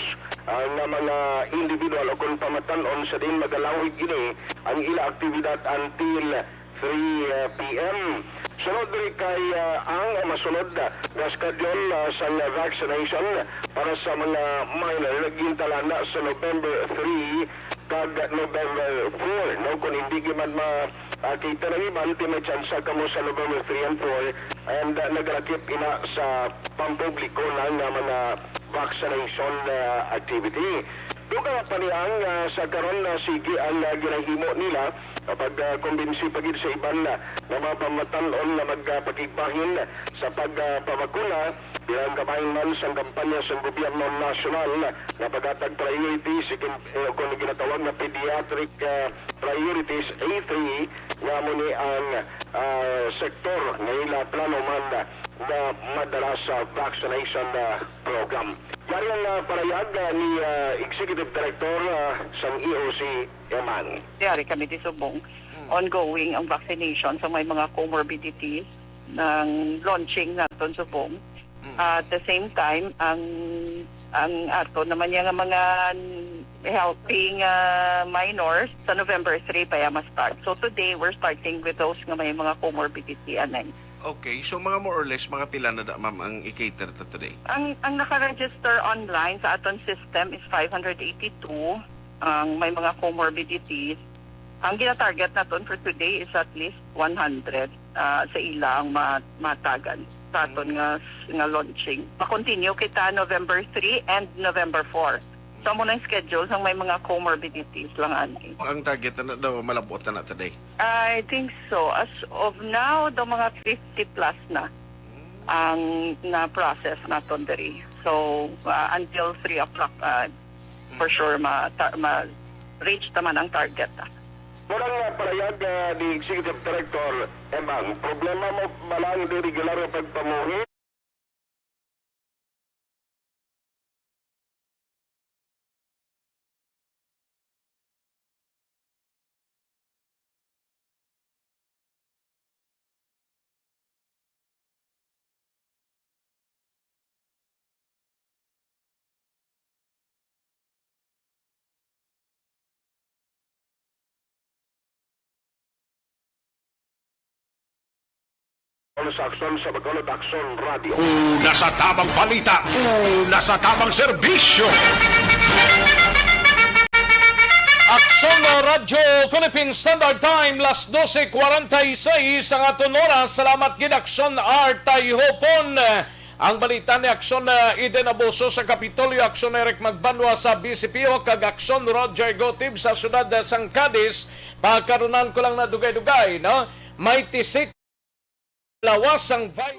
uh, nga mga individual o kon pamatan-on sa diin magalawig ini ang ila aktibidad until three, uh, P M. Sunod diri kay, uh, ang masunod, uh, nga schedule, uh, sang vaccination para sa mga minor gintalaan na sa November three kag November four, no? Kung hindi gyud man ma-, uh, kita na iban, ti may tsansa kamo sa November three and four, and, uh, nagalakip ina sa pampubliko na nga mga vaccination, uh, activity. Dugang pa niya nga sa karon na sige ang, ah, ginahimo nila, ah, pag, ah, kumbinsi pa gid sa iban, ah, nga mga pamatan-on nga magpakigbahin sa pag, ah, pabakuna, bilang kabahin man sang kampanya sang gobyerno nasyonal nga paghatag priority sa kin-, eh, kung ginatawag nga pediatric, ah, priorities A three, nga amo ni ang, ah, sektor nga ila plano man nga madala sa vaccination, ah, program. Yari ang, ah, parayag, ah, ni, ah, Executive Director, ah, sang E O C Emang. Yari kami di subong. Mm. Ongoing ang vaccination sa may mga comorbidities ng launching naton subong. Mm. Ah, at the same time, ang, ang ato naman yung mga helping, ah, minors sa November three pa ya ma-start. So today, we're starting with those nga may mga comorbidity, anay. Okay, so mga more or less, mga pila na da, ma'am, ang i-cater ta today? Ang, ang naka-register online sa aton system is five hundred eighty-two. Ang may mga comorbidities. Ang gina-target naton for today is at least one hundred, ah, sa ilang ma-, matagan sa aton Mm. nga, nga launching. Pa-continue kita November three and November four. So, amo na ang schedule sang may mga comorbidities lang, ani. Ang target na daw, malabot na today? I think so. As of now, daw mga fifty plus na ang na-process naton diri. So, ah, until three o'clock, ah, for sure, ma-, ta-, ma-reach naman ang target, ah. Murang, ah, parayag, ah, ni Executive Director Emang, problema mo ba lang di regular nga pagpamuhi? Sa Aksyon sa Bacolod, Aksyon Radio. Una sa tabang balita, una sa tabang serbisyo. Aksyon Radyo Philippine Standard Time, las doce cuarenta y seis ang aton oras. Salamat gid, Aksyon Art Tayhopon. Ang balita ni Aksyon, ah, Eden Abuso sa Kapitolyo, Aksyon Eric Magbanwa sa B C P O, kag Aksyon Roger Gotib sa siyudad sang Cadiz. Pakarunan ko lang na dugay-dugay, no? May tisik lawas ang vi-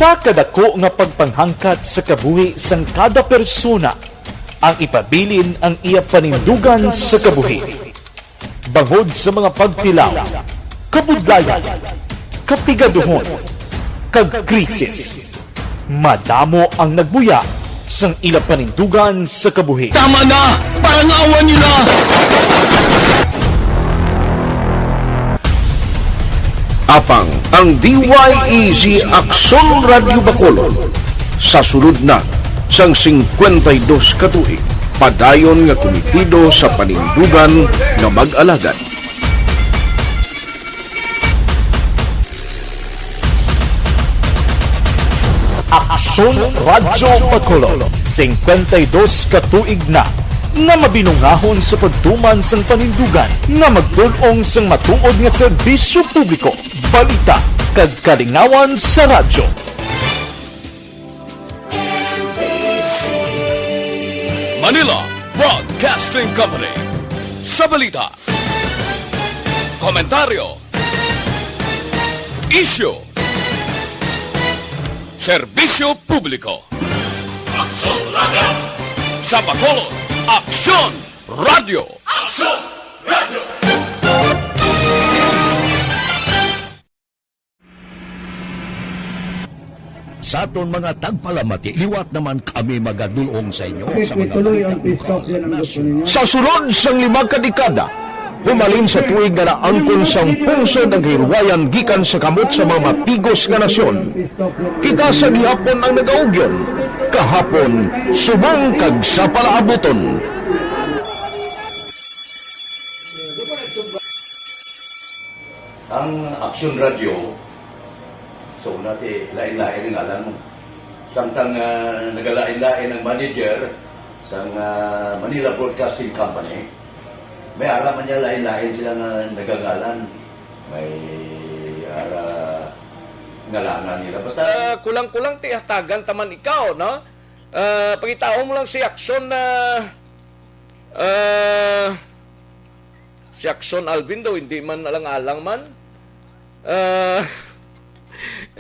Sa kadako nga pagpanghangkat sa kabuhi sang kada persona, ang ipabilin ang iya panindugan sa kabuhi. Bangod sa mga pagtilaw, kabudlayan, kapigaduhon, kag krisis, madamo ang nagbuya sang ila panindugan sa kabuhi. Tama na! Parangawan niyo na! Apang ang D Y E G Aksyon Radyo Bacolod sa sulod na sang singkwenta y dos ka tuig, padayon nga kumitido sa panindugan nga mag-alagad. Aksyon Radyo Bacolod, singkwenta y dos ka tuig na nga mabinungahon sa pagtuman sang panindugan nga magtul-ong sang matuod nga serbisyo publiko, balita, kag kalingawan sa radyo. Manila Broadcasting Company. Sa balita, komentaryo, isyu, serbisyo publiko. Aksyon Radyo. Sa Bacolod, Aksyon Radyo. Aksyon Radyo. Sa aton mga tagpalamati, liwat naman kami magadul-ong sa inyo sa mga balita lokal, nasyonal. Sa sulod sang lima ka dekada, humalin sa tuig nga naangkon sang pungsod ang kahilwayan gikan sa kamot sa mga mapigos nga nasyon, kita sa gihapon ang nagaugyon, kahapon subong kag sa palaabuton. Ang Aksyon Radyo, sa una, ti, lain-lain ang ngalan mo. Samtang, ah, nagalain-lain ang manager sang, ah, Manila Broadcasting Company, may ara man niya lain-lain sila nga nagangalan. May ara ngalanan nila. Basta, ah, kulang-kulang ti hatagan taman ikaw, no? Ah, pangitaon mo lang si Aksyon na, ah, Si Aksyon Alvin daw, hindi man alang-alang man. Ah,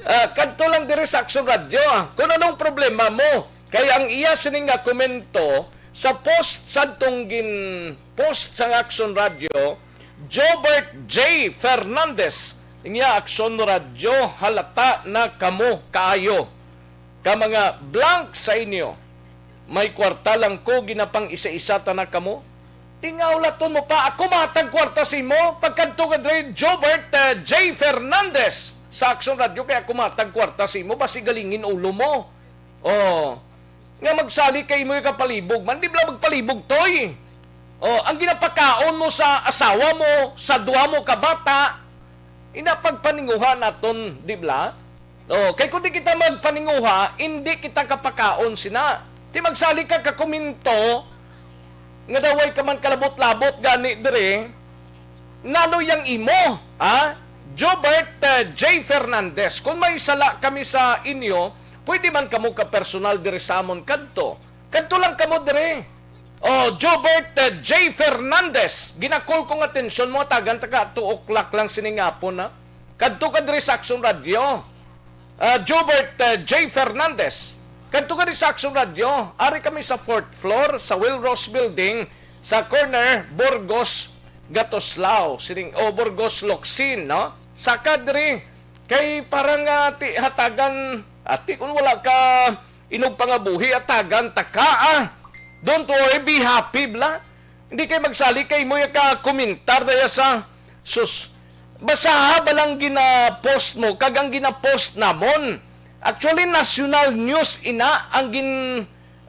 ah, kadto lang diri sa Aksyon Radyo, ah. Kung anong problema mo, kay ang iya sini nga komento sa post sadtong gin-post sang Aksyon Radyo, Jobert J Fernandez, niya Aksyon Radyo, halata na kamo kaayo. Ka mga blank sa inyo. May kwarta lang ko, ginapang-isa-isa ta na kamo. Tingawlaton mo pa, ako matag kwarta sa imo. Pagkadto ka diri, Jobert, eh, J Fernandez sa Aksyon Radyo, kay ako matag kwarta sa imo, basi galingin ulo mo. Oh. Nga magsali kay imo ka palibog man, di bala magpalibog, toy. Oh, ang ginapakaon mo sa asawa mo, sa duha mo ka bata, ina pagpaninguha naton, di bala? Oh, kay kung di kita magpaninguha, indi kita kapakaon sina. Ti magsali ka ka komento nga daw way ka man kalabot-labot gani diri. Nano yang imo, ha? Jobert, eh, J Fernandez, kung may sala kami sa inyo, pwede man kamo ka personal diri sa amon kadto. Kadto lang kamo diri. Oh, Jobert, eh, J Fernandez, ginakol kong atensyon mo, tagan ta ka two o'clock lang sining hapon, ha? Kadto ka diri sa Aksyon Radyo. Ah, Jobert, eh, J Fernandez, kadto ka diri sa Aksyon Radyo. Ari kami sa fourth floor, sa Will Ross Building, sa corner, Burgos, Gatoslao, sining, o Burgos, Locsin, no? Saka diri, kay parang, ah, ti-, hatagan, ati, kung wala ka inog pangabuhi, atagan ta ka, ah. Don't worry, be happy, bla. Hindi kay magsali kay mo ka komentar daya sa sus. Basaha ba lang gina-post mo, kag ang gina-post namon. Actually, national news ina ang gin,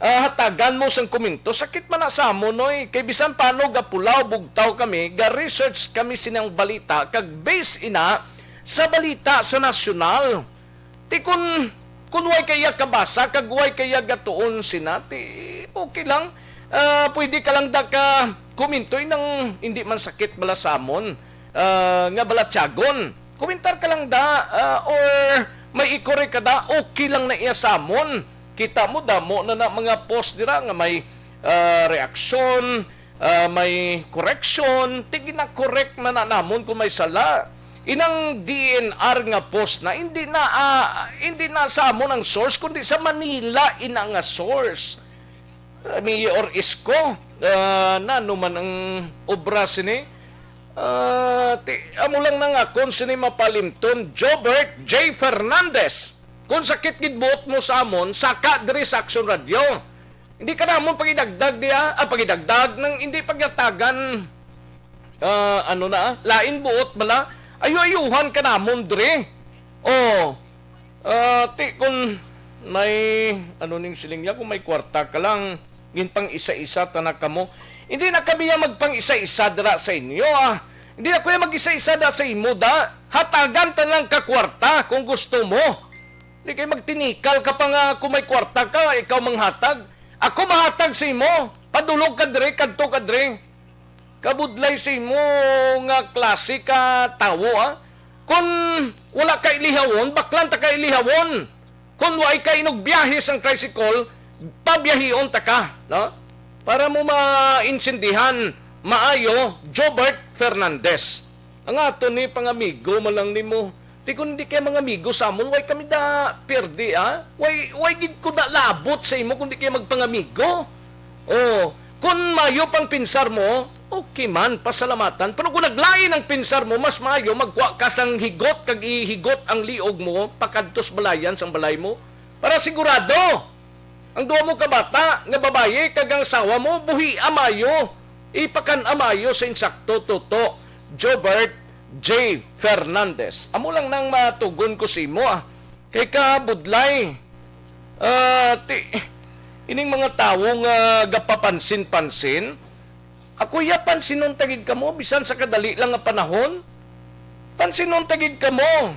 ah, hatagan mo sang komento. Sakit man na sa amon, oy. Kay bisan paano gapulaw, bugtaw kami, ga-research kami sinang balita, kag base ina sa balita sa nasyonal. Ti kun, kun way kaya kabasa kag way kaya gatuon sina, ti okay lang. Ah, pwede ka lang da ka kumintoy nang hindi man sakit bala sa amon, ah, nga balatyagon. Kumintar ka lang da, ah, or may i-correct ka da, okay lang na iya sa amon. Kita mo, damo na na mga post dira nga may, ah, reaksyon, ah, may correction, ti gina-correct man na namon kung may sala. Inang D N R nga post na, hindi na, ah, hindi na sa amon ang source, kundi sa Manila ina nga source. Ah, Mayor Isko, ah, nano man ang obra sini? Ah, ti, amo lang nang akon sini mapalimton, Jobert J Fernandez. Kung sakit gid buot mo sa amon, saka diri sa Action Radio. Hindi ka namon pagidagdag diya, ah, pagidagdag nang hindi pagyatagan, ah, ano na, lain buot bala. Ayo-ayuhan ka namon diri. Oh, ah, ti, kung may, ano ning siling niya, kung may kwarta ka lang, ginpang-isa-isa ta na kamo. Hindi na kami yang magpang-isa-isa dira sa inyo, ah. Hindi na ko yang mag-isa-isa da sa imo, da. Hatagan ta lang ka kwarta kung gusto mo. Di kay magtinikal ka pa nga kung may kwarta ka, ikaw manghatag. Ako mahatag sa imo. Padulog ka diri, kadto ka diri. Kabudlay sa imo nga klase ka tawo, ah. Kung wala ka ilihawon, baklan ta ka ilihawon. Kung way ka inugbiyahe sang tricycle, pabiyahion ta ka, no? Para mo maintindihan maayo, Jobert Fernandez. Ang aton ni pangamigo man lang nimo. Ti kun di kay mga amigo sa amon, way kami da pierde, ah. Way, way gid ko da labot sa imo kun di kay magpangamigo. Oh, kun mayo pang pinsar mo, okay man, pasalamatan. Pero kung naglain ang pinsar mo, mas maayo magkuha ka sang higot kag ihigot ang liog mo pakadto sa balayan sang balay mo para sigurado. Ang duha mo ka bata nga babayi kag ang asawa mo buhia maayo, ipakan-a maayo sa insakto, Toto Jobert J Fernandez. Amo lang nang matugon ko sa imo, ah. Kay kabudlay, ah, ti, ining mga tawo nga gapapansin-pansin, ako ya pansinon ta gid kamo bisan sa kadali lang nga panahon. Pansinon ta gid kamo.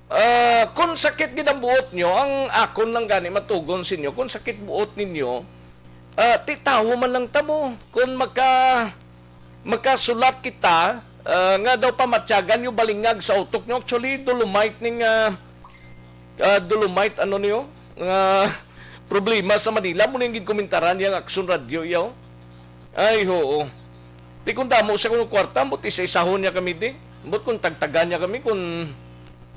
Ah, kung sakit gid ang buot nyo, ang akon lang gani matugon sa inyo, kung sakit buot ninyo, ah, ti tawo man lang ta mo. Kung maka, makasulat kita, ah, nga daw pamatyagan nyo balingag sa utok nyo, actually, dolomite ning, ah, ah, dolomite, ano niyo, nga problema sa Manila, mo ning gid komentaran yang Action Radio, yaw. Ay, oo. Ti kung damo siya kung kwarta, ambot isa-isahon niya kami di. Ambot kung tagtagan niya kami, kung,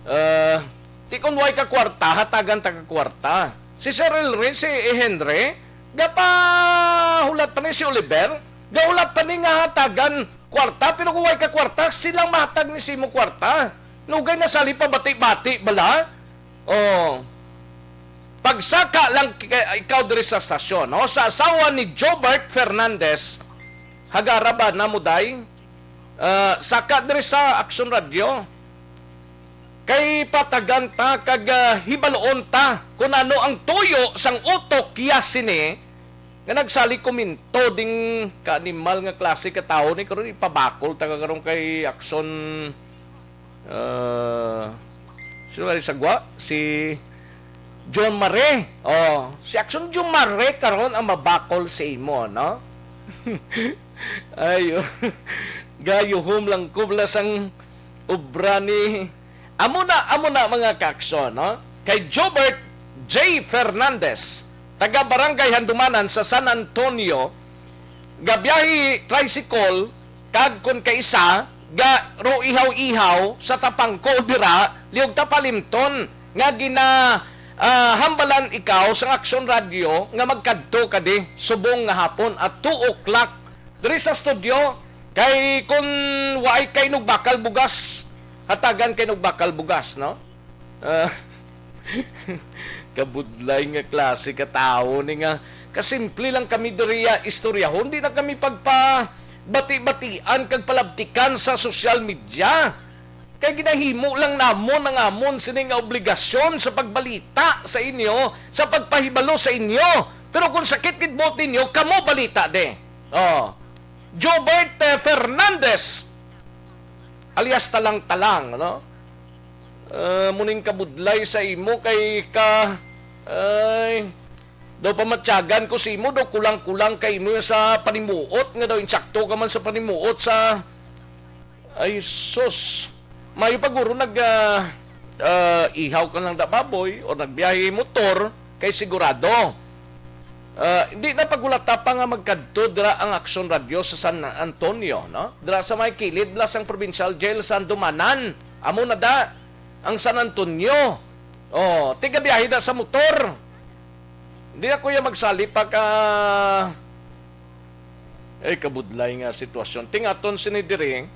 ah, ti kung way ka kwarta, hatagan ta ka kwarta. Si Sir Elry, si Henry, gapahulat pa ni si Oliver, gahulat pa ni nga hatagan kwarta, pero kung way ka kwarta, silang mahatag ni simo kwarta. Nugay na sali pa bati-bati bala. Oh. Pagsaka lang ki-, ikaw diri sa stasyon, no? Sa asawa ni Jobert Fernandez, hagara ba na mo, day? Ah, saka diri sa Action Radio. Kay patagan ta kag, ah, hibaluon ta kung ano ang tuyo sang utok ya sini nga nagsali komento ding ka-animal nga klase ka tawo ni karon ipabakol ta ka karon kay Action. Ah, sino ba ni sagwa? Si John Mare. Oh, si Action John Mare karon ang mabakol sa imo, no? Ayo. Gayuhom lang ko bala sang obra ni amo na, amo na, mga ka-Action, no? Kay Jobert J Fernandez, taga Barangay Handumanan sa San Antonio, gabiyahe tricycle kag kon kaisa ga ro ihaw-ihaw sa tapangko dira liog ta palimton nga gina, ah, hambalan ikaw sang Action Radio nga magkadto ka di subong nga hapon at two o'clock diri sa studio, kay kun waay kay nugbakal bugas, hatagan kay nugbakal bugas, no? Ah, kabudlay nga klase ka tawo ni nga kasimple lang kami diriya istoryahon, di na kami pagpabati-batian kag palabtikan sa social media. Kay ginahimo lang namon ang amon sini nga obligasyon sa pagbalita sa inyo, sa pagpahibalo sa inyo. Pero kung sakit gid buot ninyo, kamo balita de. Oh. Jobert, eh, Fernandez, alias Talang-Talang, no? Ah, muning kabudlay sa imo kay ka, ay, daw pamatyagan ko sa imo, daw kulang-kulang kay imo sa panimuot, nga daw insakto ka man sa panimuot sa, ay, sus. Mayo pa guro nag, ah, ah, ihaw ka lang da baboy o nagbiyahe motor kay sigurado. Ah, di na pagulata pa nga magkadto dira ang Aksyon Radyo sa San Antonio, no? Dira sa may kilid la sang provincial jail sa Andumanan. Amo na da ang San Antonio. Oh, tigabiyahe da sa motor. Di ako ya magsali pa ka, ay, kabudlay nga sitwasyon. Tingaton sini diri,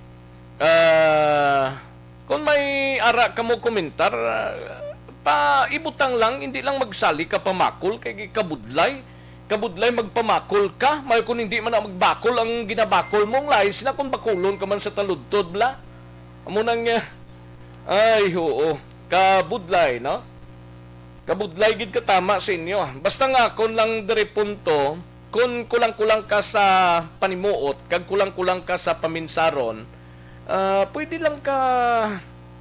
ah, kung may ara kamo komentar, ah, paibutang lang, hindi lang magsali ka pamakol kay kabudlay. Kabudlay magpamakol ka, may kung hindi man na magbakol ang ginabakol mo, ang lain sina kung bakulon ka man sa taludtod, bla. Amo nang, ah, ay, oo. Kabudlay, no? Kabudlay gid ka tama sa inyo. Basta nga, kon lang diri punto, kon kulang-kulang ka sa panimuot, kag kulang-kulang ka sa paminsaron, ah, pwede lang ka,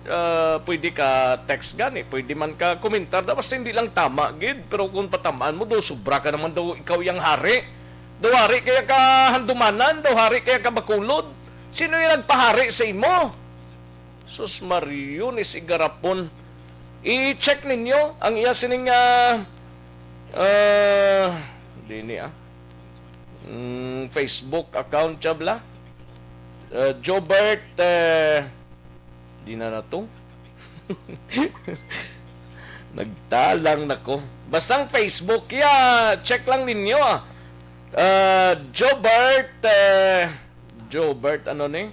ah, pwede ka text gani, pwede man ka komentar na basta hindi lang tama gid, pero kung patamaan mo daw, sobra ka naman daw, ikaw yang hari. Daw hari kaya ka handumanan, daw hari kaya ka bakulod. Sino yung nagpahari sa imo? Sus Mario, ni si garapon. I-check ninyo ang iya sining, ah, ah, dini, ah. Mm, Facebook account siya, bla. Ah, Jobert, eh, di na na to. Nagtalang na ko. Basta ang Facebook, ya, check lang ninyo, ah. Ah, Jobert, eh, Jobert, ano ni?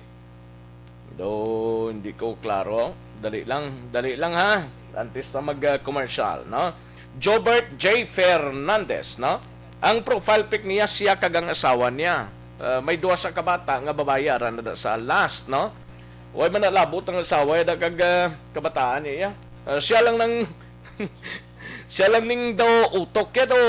Do, hindi ko klaro. Dali lang, dali lang ha. Antes na mag-commercial, no? Jobert J Fernandez, no? Ang profile pic niya, siya kag ang asawa niya. Ah, may duha sa kabata nga babayi, ara na da sa last, no? Way man nalabot ang asawa, da kag, ah, kabataan niya. Ah, siya lang nang, siya lang ning daw utok ya daw,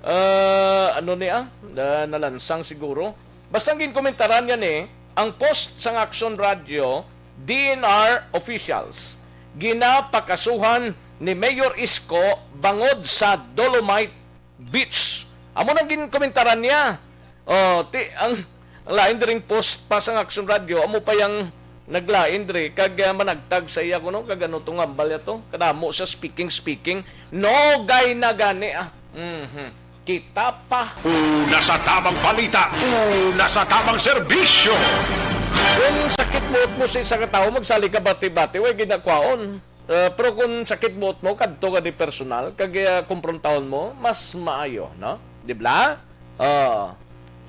ah, ano niya? Ah, nalansang siguro. Basta ang ginkomentaran niya ni, ang post sang Action Radio, D N R officials, ginapakasuhan ni Mayor Isko bangod sa Dolomite Beach. Amo nang ginkomentaran niya. Oh, ti, ang, ang lain diring post pa sang Action Radio, amo pa yang naglain diri, kag, ah, managtag sa iya kuno, kag ano tong hambal niya to? Kadamo siya speaking, speaking. Nogay na gani, ah. Mhm. Kita pa. Una sa tamang balita, una sa tamang serbisyo. Kung sakit buot mo sa isa ka tawo, magsali ka bati-bati, way ginakwaon. Eh, pero kung sakit buot mo, kadto ka di personal, kag, eh, komprontahon mo, mas maayo, no? Di bla? Oh.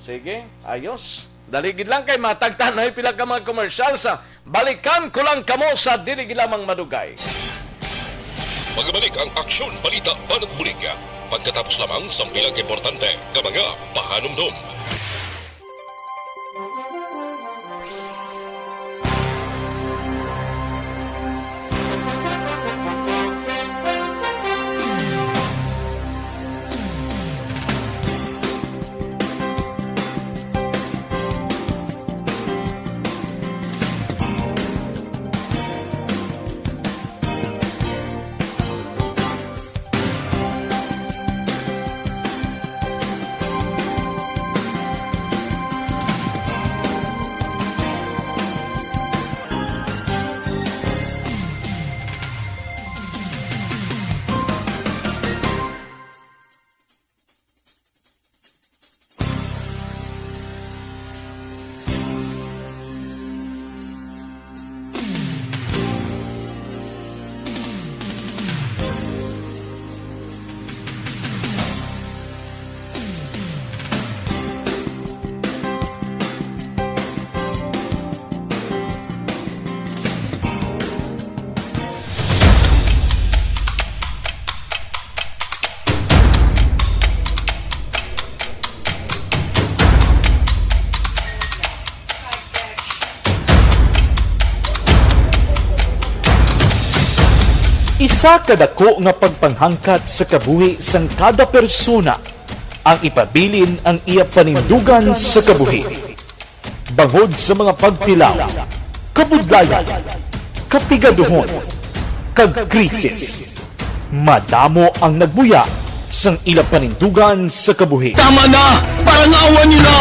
Sige, ayos. Dali gid lang kay matagtanay pila ka mga commercial sa balikan ko lang kamo sa dili gid lamang madugay. Magabalik ang Aksyon Balita Banat Bulig. Pagkatapos lamang sang pila ka importante nga mga pahanumdom. Isa ka dako nga pagpanghangkat sa kabuhi sang kada persona ang ipabilin ang iya panindugan sa kabuhi. Bangod sa mga pagtilaw, kabudlayan, kapigaduhon, kag krisis, madamo ang nagbuya sang ila panindugan sa kabuhi. Tama na! Parangawan niyo na!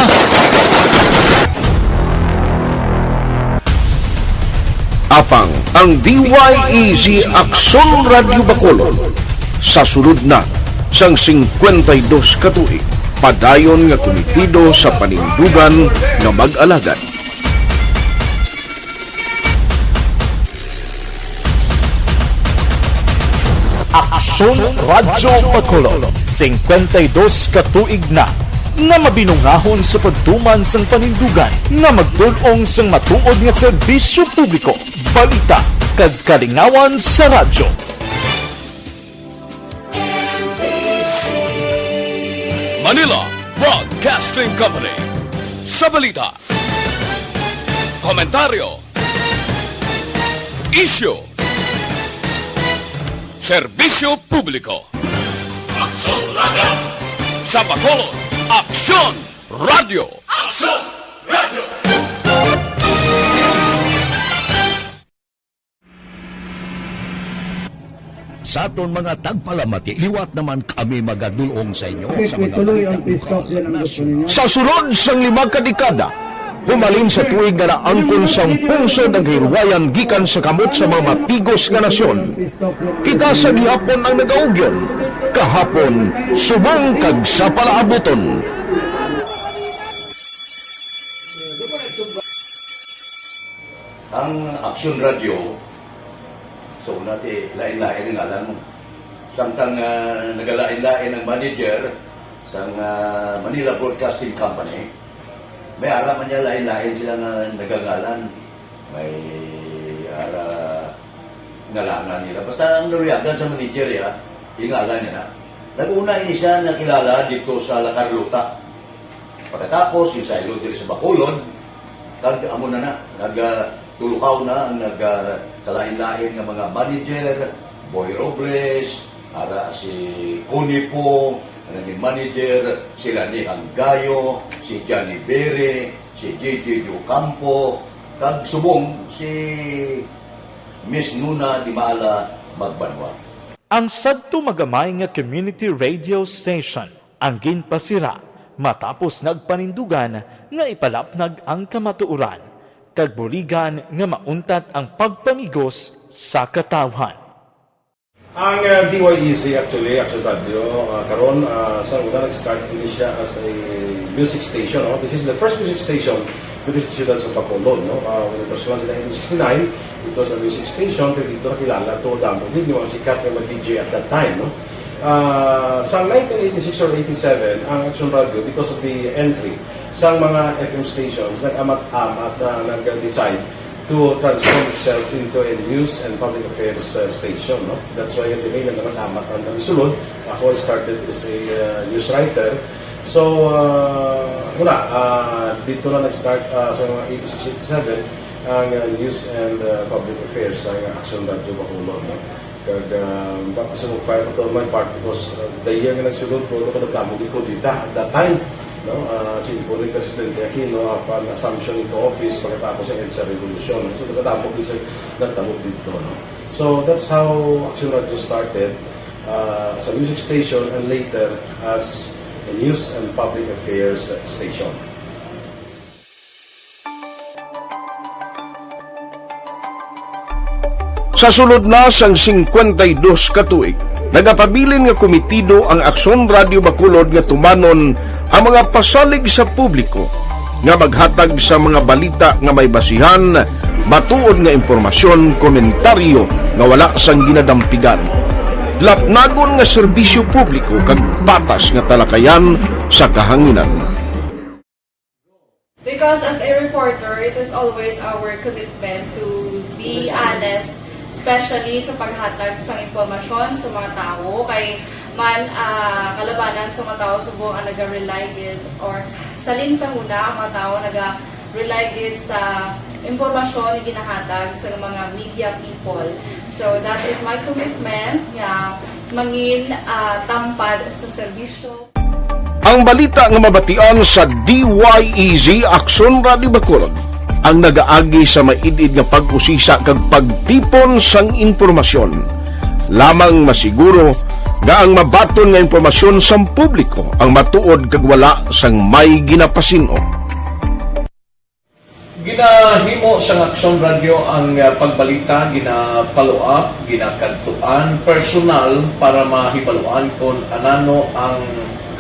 Apang ang D Y E G Aksyon Radyo Bacolod sa sulod na Sang singkwenta y dos ka tuig, padayon nga kumitido sa panindugan nga mag-alagad. Aksyon Radyo Bacolod, singkwenta y dos ka tuig na nga mabinungahon sa pagtuman sang panindugan nga magtul-ong sang matuod nga serbisyo publiko, balita, kag kalingawan sa radyo. Manila Broadcasting Company. Sa balita, komentaryo, isyu, serbisyo publiko. Aksyon Radyo. Sa Bacolod, Aksyon Radyo. Aksyon Radyo. Sa aton mga tagpalamati, liwat naman kami magadul-ong sa inyo sa mga balita lokal, nasyonal. Sa sulod sang lima ka dekada, humalin sa tuig nga naangkon sang pungsod ang kahilwayan gikan sa kamot sa mga mapigos nga nasyon, kita sa gihapon ang nagaugyon, kahapon, subong kag sa palaabuton. Ang Aksyon Radyo, so, una ti, lain-lain ang ngalan mo. Samtang, ah, nagalain-lain ang manager sang, ah, Manila Broadcasting Company, may ara man niya lain-lain sila nga nagangalan. May ara ngalangan nila. Basta ang naluyagan sa manager, ya, ingalan niya na. Nag-una ini siya nakilala dito sa La Carlota. Pagkatapos, insaylo diri sa Bacolod, kag amo na na, nag, ah, tulukaw na ang nag, ah, kalain-lain nga mga manager, Boy Robles, ara si Connie Po, ang naging manager, sila ni Hanggayo, si Johnny Bere, si J J Ocampo, kag subong si Miss Nuna Dimala Magbanwa. Ang sadto magamay nga community radio station ang ginpasira matapos nagpanindugan nga ipalapnag ang kamatuoran kag buligan nga mauntat ang pagpamigos sa katawhan. Ang, uh, D Y E C actually, Action Radio, uh, karon, uh, sa una nag-start ini siya as a music station, no? This is the first music station dito sa siyudad sa Bacolod, no? Uh, when it was launched in nineteen sixty-nine, it was a music station, pero dito nakilala to damo gid yung mga sikat nga mga D J at that time, no? Ah, sa nineteen eighty-six or eighty-seven, ang Action Radio, because of the entry sa mga F M stations, nag-amat-amat na nag-decide to transform itself into a news and public affairs, uh, station, no? That's why the name naman Amat ang nagsulod. Ako, I started as a, uh, news writer. So, uh, wala, uh, dito na nag-start, uh, sa mga eighty-six, eighty-seven ang, uh, news and, uh, public affairs sa Action Radio Bacolod, no? Kag, ah, baka sa mag-file pa to on my part because, ah, the year nga nagsulod ko, ano ko nagdamo gid ko dita at that time, no? Ah, si Bonnie Presidente Aquino, upon assumption into office pagkatapos ng EDSA Revolution. So, nagdamo gid sa nagdamo dito, no? So, that's how Action Radio started, ah, as a music station and later as a news and public affairs station. Sa sulod na sang singkwenta y dos ka tuig, nagapabilin nga kumitido ang Aksyon Radio Bacolod nga tumanon ang mga pasalig sa publiko nga maghatag sa mga balita nga may basihan, matuod nga impormasyon, komentaryo nga wala sang ginadampigan, lapnagon nga serbisyo publiko kag patas nga talakayan sa kahanginan. Because as a reporter, it is always our commitment to be honest, especially sa paghatag sa impormasyon sa mga tawo. Kay man, ah, kalabanan sa mga tawo subong ang naga-rely gid or salin sa huna ang mga tawo naga-rely gid sa impormasyon nga ginahatag sa mga media people. So that is my commitment nga mangin, ah, tampad sa serbisyo. Ang balita nga mabatian sa D Y E Z Aksyon Radio Bacolod ang nagaagi sa maid-id nga pag-usisa kag pagtipon sang impormasyon. Lamang masiguro nga ang mabaton nga impormasyon sang publiko ang matuod kag wala sang may ginapasin-o. Ginahimo sang Aksyon Radyo ang, ah, pagbalita, gina-follow up, ginakadtuan personal para mahibaluan kon anano ang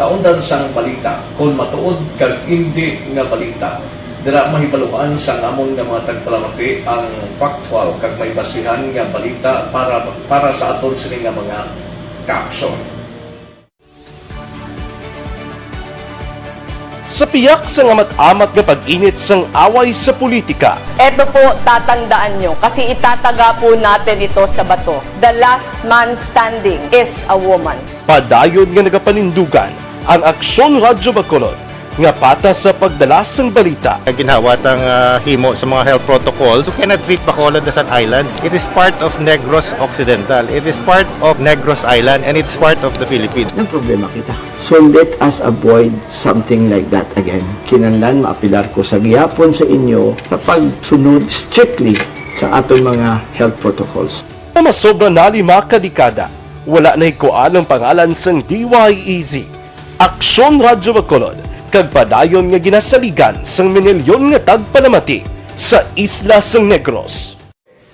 kaundan sang balita, kon matuod kag indi nga balita. Dira mahibaluan sang amon nga mga tagpalamati ang factual kag may basihan nga balita para, para sa aton sini nga mga kaaksyon. Sa piyak sang amat-amat nga pag-init sang away sa politika, Eto po, tatandaan nyo, kasi itataga po natin ito sa bato. The last man standing is a woman. Padayon nga nagapanindugan ang Aksyon Radyo Bacolod nga patas sa pagdala sang balita. Ginhawat ang, ah, himo sa mga health protocols. You cannot treat Bacolod as an island. It is part of Negros Occidental. It is part of Negros Island, and it's part of the Philippines. Nagproblema kita. So let us avoid something like that again. Kinahanglan maapilar ko sa gihapon sa inyo sa pagsunod strictly sa aton mga health protocols. Nga masobra na lima ka dekada, wala nahikuan ang pangalan sang D Y E Z, Aksyon Radyo Bacolod, kag padayon nga ginasaligan sang minilyon nga tagpalamati sa isla sang Negros.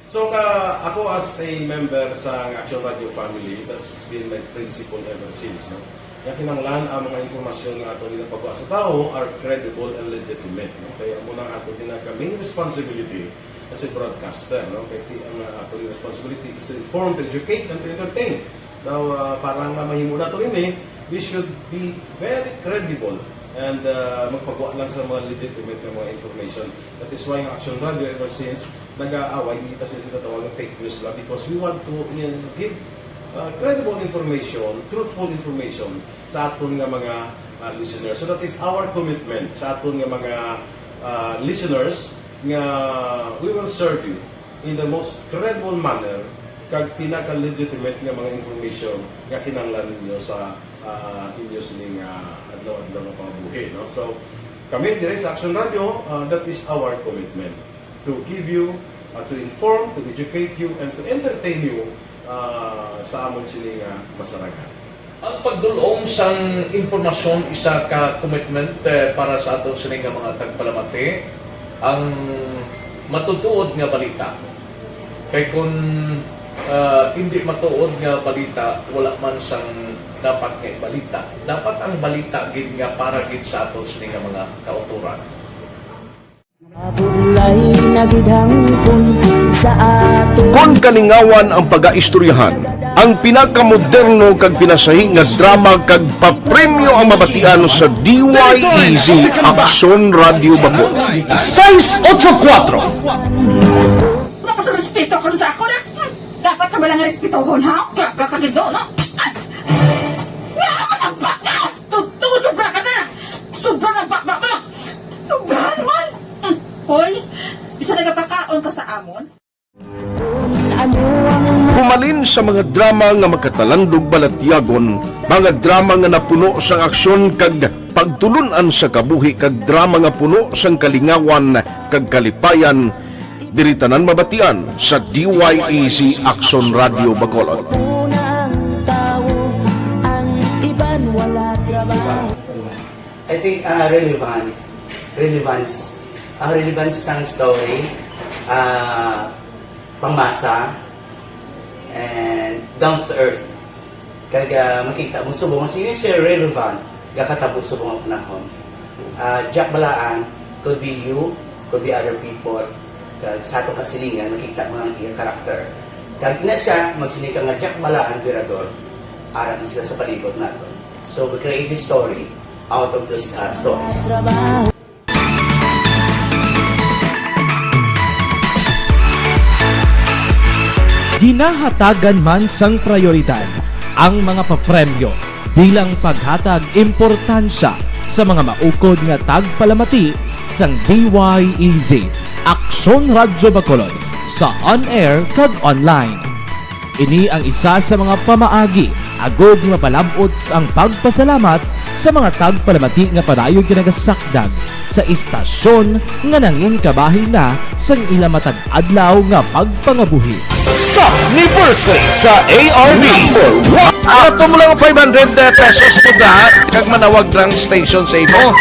So ka, ako as a member sa Action Radio family, that's been my principle ever since, no? Nga kinahanglan ang mga impormasyon nga ato ginapagawa sa tawo are credible and legitimate, no? Kaya mo na ato din ang main responsibility as a broadcaster, no? Kaya ti-, ang uh, ato responsibility is to inform, to educate, and to entertain. Now, uh, para nga mahimo nato ini, we should be very credible and uh, magpagawa lang sa mga legitimate nga mga information. That is why ang Action Radio ever since nag-aaway, hindi ta sila tawag ng fake news lang because we want to uh, give uh, credible information, truthful information sa aton nga mga uh, listeners. So that is our commitment sa aton nga mga uh, listeners nga we will serve you in the most credible manner kag pinaka-legitimate nga mga information nga kinahanglan ninyo sa uh, inyo sining uh, adlaw-adlaw nga pangabuhi, no? So kami dire sa Action Radio, uh, that is our commitment to give you, uh, to inform, to educate you, and to entertain you uh, sa amon sini nga masarangan. Ang pagdul-ong sang impormasyon isa ka commitment eh, para sa aton sini nga mga tagpalamati. Ang matutuod nga balita. Kay kun ah, indi matuod nga balita, wala man sang dapat nga ibalita. Dapat ang balita gid nga para gid sa aton sini nga mga kautoran. Kon kalingawan ang pagaistoryahan, ang pinakamoderno kag pinasahi nga drama kag papremyo ang mabatian sa D Y E Z Aksyon Radyo Bacolod. Sais otso kuwatro. Wala ka sa respeto karon sa ako na. Hmm, dapat na ba lang respetohon, ha? Kaya ka kagido, no? Ay! Nga naman ang baka! Tuto, sobra ka na! Sobra na baba mo! Sobrahan man! Hmm, hoy, bisa nagapakaon ka sa amon? Humalin sa mga drama nga makatalandog balatyagon, mga drama nga napuno sang aksyon kag pagtulun-an sa kabuhi kag drama nga puno sang kalingawan kag kalipayan, diri tanan mabatian sa D Y E Z Action Radio Bacolod. I think uh, relevant, relevance, ang relevance sang story, uh, pangmasa, and down to earth. Kag uh, makita mo subong mas yun siya relevant gakatabo subong ang panahon. Uh, Jack Balaan could be you, could be other people. Kag sa atong kasilingan, makita mo ang iya karakter. Kag ina siya, magsiling ka nga Jack Balaan, Virador, ara na sila sa palibot nato. So we create this story out of those uh, stories. Ginahatagan man sang prayoridad ang mga papremyo bilang paghatag importansya sa mga maukod nga tagpalamati sang D Y E Z Aksyon Radyo Bacolod sa on-air kag online. Ini ang isa sa mga pamaagi agud nga mapalab-ot ang pagpasalamat sa mga tagpalamati nga padayon ginagasakdag sa istasyon nga nangin kabahin na sang ila matag adlaw nga pagpangabuhi. Sa Anniversary sa A R B number one. Ato mo lang five hundred pesos mo da, kag manawag lang station sa imo.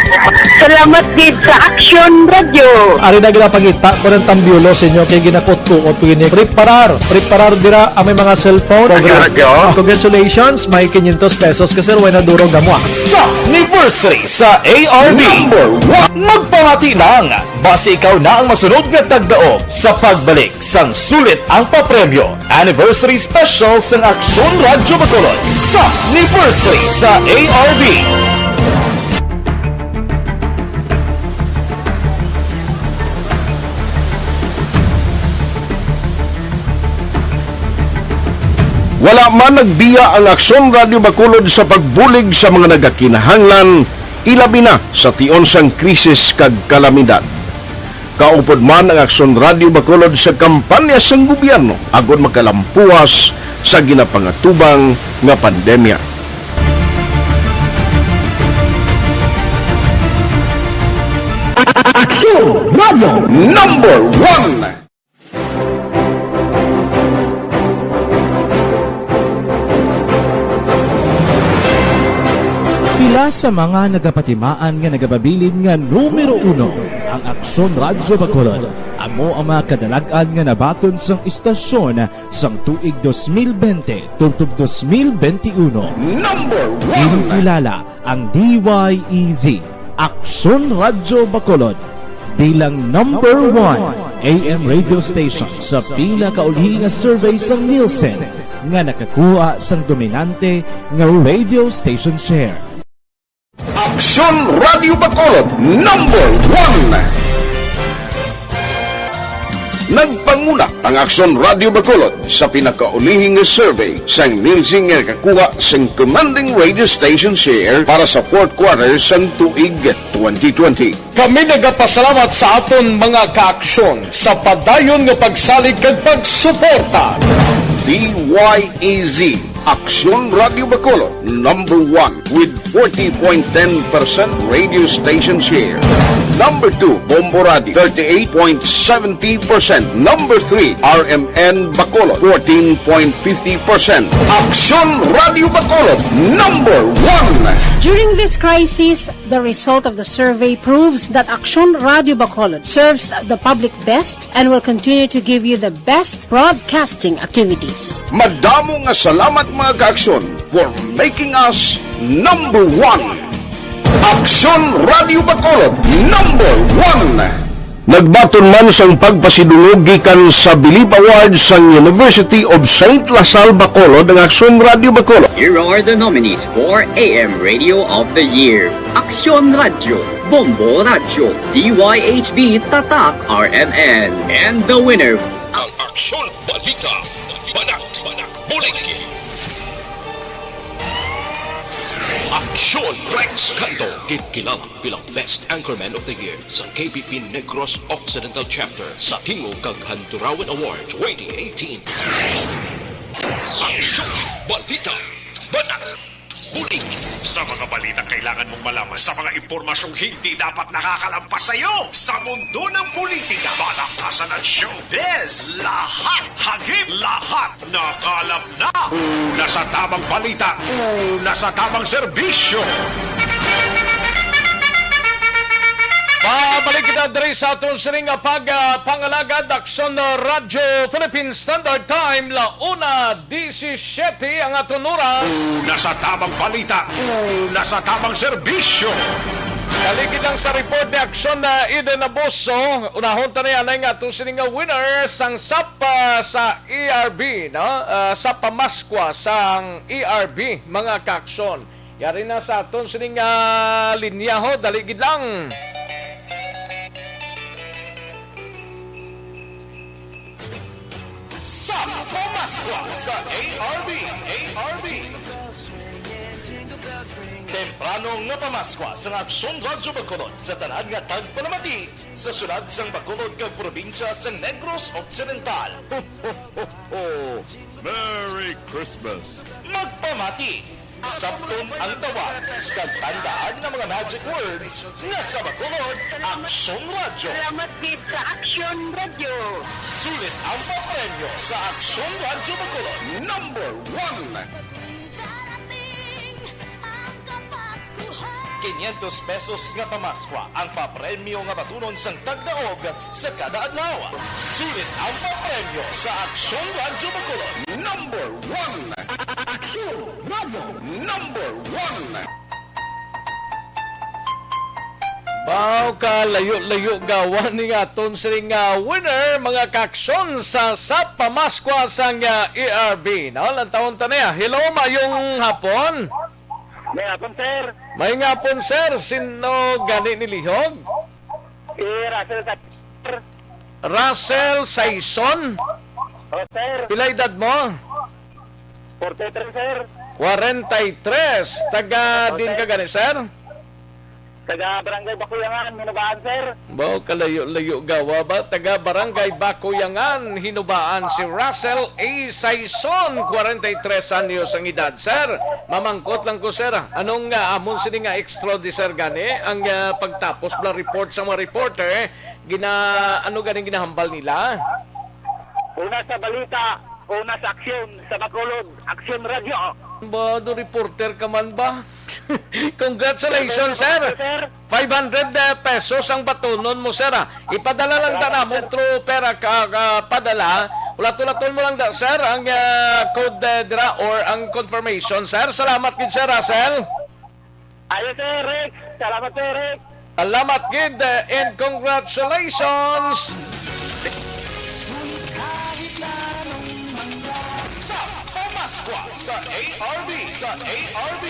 Salamat gid sa Aksyon Radyo. Ari na ginapangita ko ng tambyulo sa inyo kay ginakutkuot ko ini. Preparar, preparar dira ang may mga cellphone. Aksyon Radyo. Congratulations, may quinientos pesos ka, sir. Way na durog amo, ah. Sa anniversary sa A R B. Number one. Magpamati lang, basi ikaw na ang masunod nga tagdaog sa pagbalik sang sulit ang papremyo. Anniversary Special sang Aksyon Radyo Bacolod sa anniversary sa A R B. Wala man nagbiya ang Aksyon Radyo Bacolod sa pagbulig sa mga nagakinahanglan, ilabi na sa tion sang krisis kag kalamidad. Kaupod man ang Aksyon Radyo Bacolod sa kampanya sang gobyerno agod makalampuas sa ginapangatubang nga pandemya. Aksyon Radyo Number One. Pila sa mga nagapatimaan nga nagapabilin nga numero uno ang Aksyon Radyo Bacolod. Amo ang mga kadalag-an nga nabaton sang istasyon sang tuig dos mil bente tubtob dos mil bente uno. Number one. Ginkilala ang D Y E Z, Aksyon Radyo Bacolod, bilang number one A M radio station sa pinakauli nga survey sang Nielsen nga nakakuha sang dominante nga radio station share. Aksyon Radyo Bacolod, number one. Nagpanguna ang Aksyon Radyo Bacolod sa pinakaulihi nga survey sang Nielsen nga nakakuha sing commanding radio station share para sa fourth quarter sang tuig twenty twenty. Kami nagapasalamat sa aton mga kaaksyon sa padayon nga pagsalig kag pagsuporta. D Y E Z, Aksyon Radyo Bacolod, number one with forty point ten percent radio station share. Number two, Bombo Radio, thirty-eight point seventy percent. Number three, R M N Bacolod, fourteen point fifty percent. Aksyon Radyo Bacolod, number one. During this crisis, the result of the survey proves that Aksyon Radyo Bacolod serves the public best and will continue to give you the best broadcasting activities. Madamo nga salamat, mga kaaksyon, for making us number one. Aksyon Radyo Bacolod, number one. Nagbaton man sang pagpasidungog gikan sa Bilib Awards sang University of Saint La Salle Bacolod ang Aksyon Radyo Bacolod. Here are the nominees for A M Radio of the Year: Aksyon Radyo, Bombo Radyo, D Y H B, Tatak R M N, and the winner, ang Aksyon Balita, Banat, Bulig. Aksyon Rex Cando, ginkilala bilang Best Anchorman of the Year sa K B P Negros Occidental Chapter sa Tingog kag Handurawan Award twenty eighteen. Aksyon Balita, Banat, Bulig. Sa mga balitang kailangan mong malaman, sa mga impormasyong hindi dapat nakakalampas sa iyo, sa mundo ng politika, balaktasan at showbiz, lahat, hagip, lahat, nakalap na. Una sa tamang balita, una sa tamang serbisyo. Pabalik kita diri sa aton sining nga pag, ah, pangalagad, Aksyon Radyo Philippine Standard Time, la una disisiete ang aton oras. Una sa tamang balita, una sa tamang serbisyo. Kaligid lang sa report ni Aksyon na Eden Abuso, unahon ta na yan nga ato sini nga winner sang sapa sa E R B, no? Ah, sa pamaskwa sang E R B, mga kaaksyon. Yari na sa aton sining, ah, linya, ho, dali gid lang. Sa pamaskwa sa A R B, A R B. Temprano nga pamaskwa sa Aksyon Radyo Bacolod sa tanan nga tagpalamati sa syudad sang Bacolod kag probinsya sang Negros Occidental. Ho, ho, ho, ho! Merry Christmas! Magpamati! Sabton ang tawag kag tandaan nga mga magic words nga sa Bacolod, Aksyon Radyo. Salamat gid sa Aksyon Radyo. Sulit ang papremyo sa Aksyon Radyo Bacolod. Number one. Quinientos pesos nga pamaskwa ang papremyo nga batunon sang tagdaog sa kada adlaw. Sulit ang papremyo sa Aksyon Radyo Bacolod. Number one. Aksyon Radyo. Number one. Baw ka layo-layo gawa ni nga aton sining, ah, winner, mga kaaksyon sa, sa pamaskwa sang, ah, A R B. No, lantawon ta niya. Hello, mayong hapon. May hapon, sir. May nga hapon, sir. Sino gani nilihog? Si Russell Sa-, sir. Russell Saison? Oh, sir. Pila edad mo? Forty-three, sir. Kwarenta y tres. Taga Oh, din sir. ka gani, sir? Taga Barangay Bakuyangan, Hinubaan, sir. Baw, kalayo-layo gawa ba? Taga Barangay Bakuyangan, Hinubaan, si Russell A. Saison, kwarenta y tres anyos ang edad. Sir, mamangkot lang ko, sir. Anong, ah, amon sini nga extra di, sir, gani? Ang, ah, pagtapos bala report sa mga reporter, gina-, ano ganing ginahambal nila? Una sa balita, una sa aksyon, sa Bacolod, Aksyon Radyo. Ba, do reporter ka man ba? Congratulations, sir. Sir. Five hundred, eh, pesos ang batunon mo, sir, ah. Ipadala lang da Salamat, namo sir. Through pera ka, ka padala. Ulat-ulaton mo lang da, sir, ang, ah, code, eh, dira or ang confirmation, sir. Salamat gid, Sir Russell. Ayo, Sir Rex. Salamat, Sir Rex. Salamat gid, eh, and congratulations. Sa pamaskwa sa A R B, sa A R B.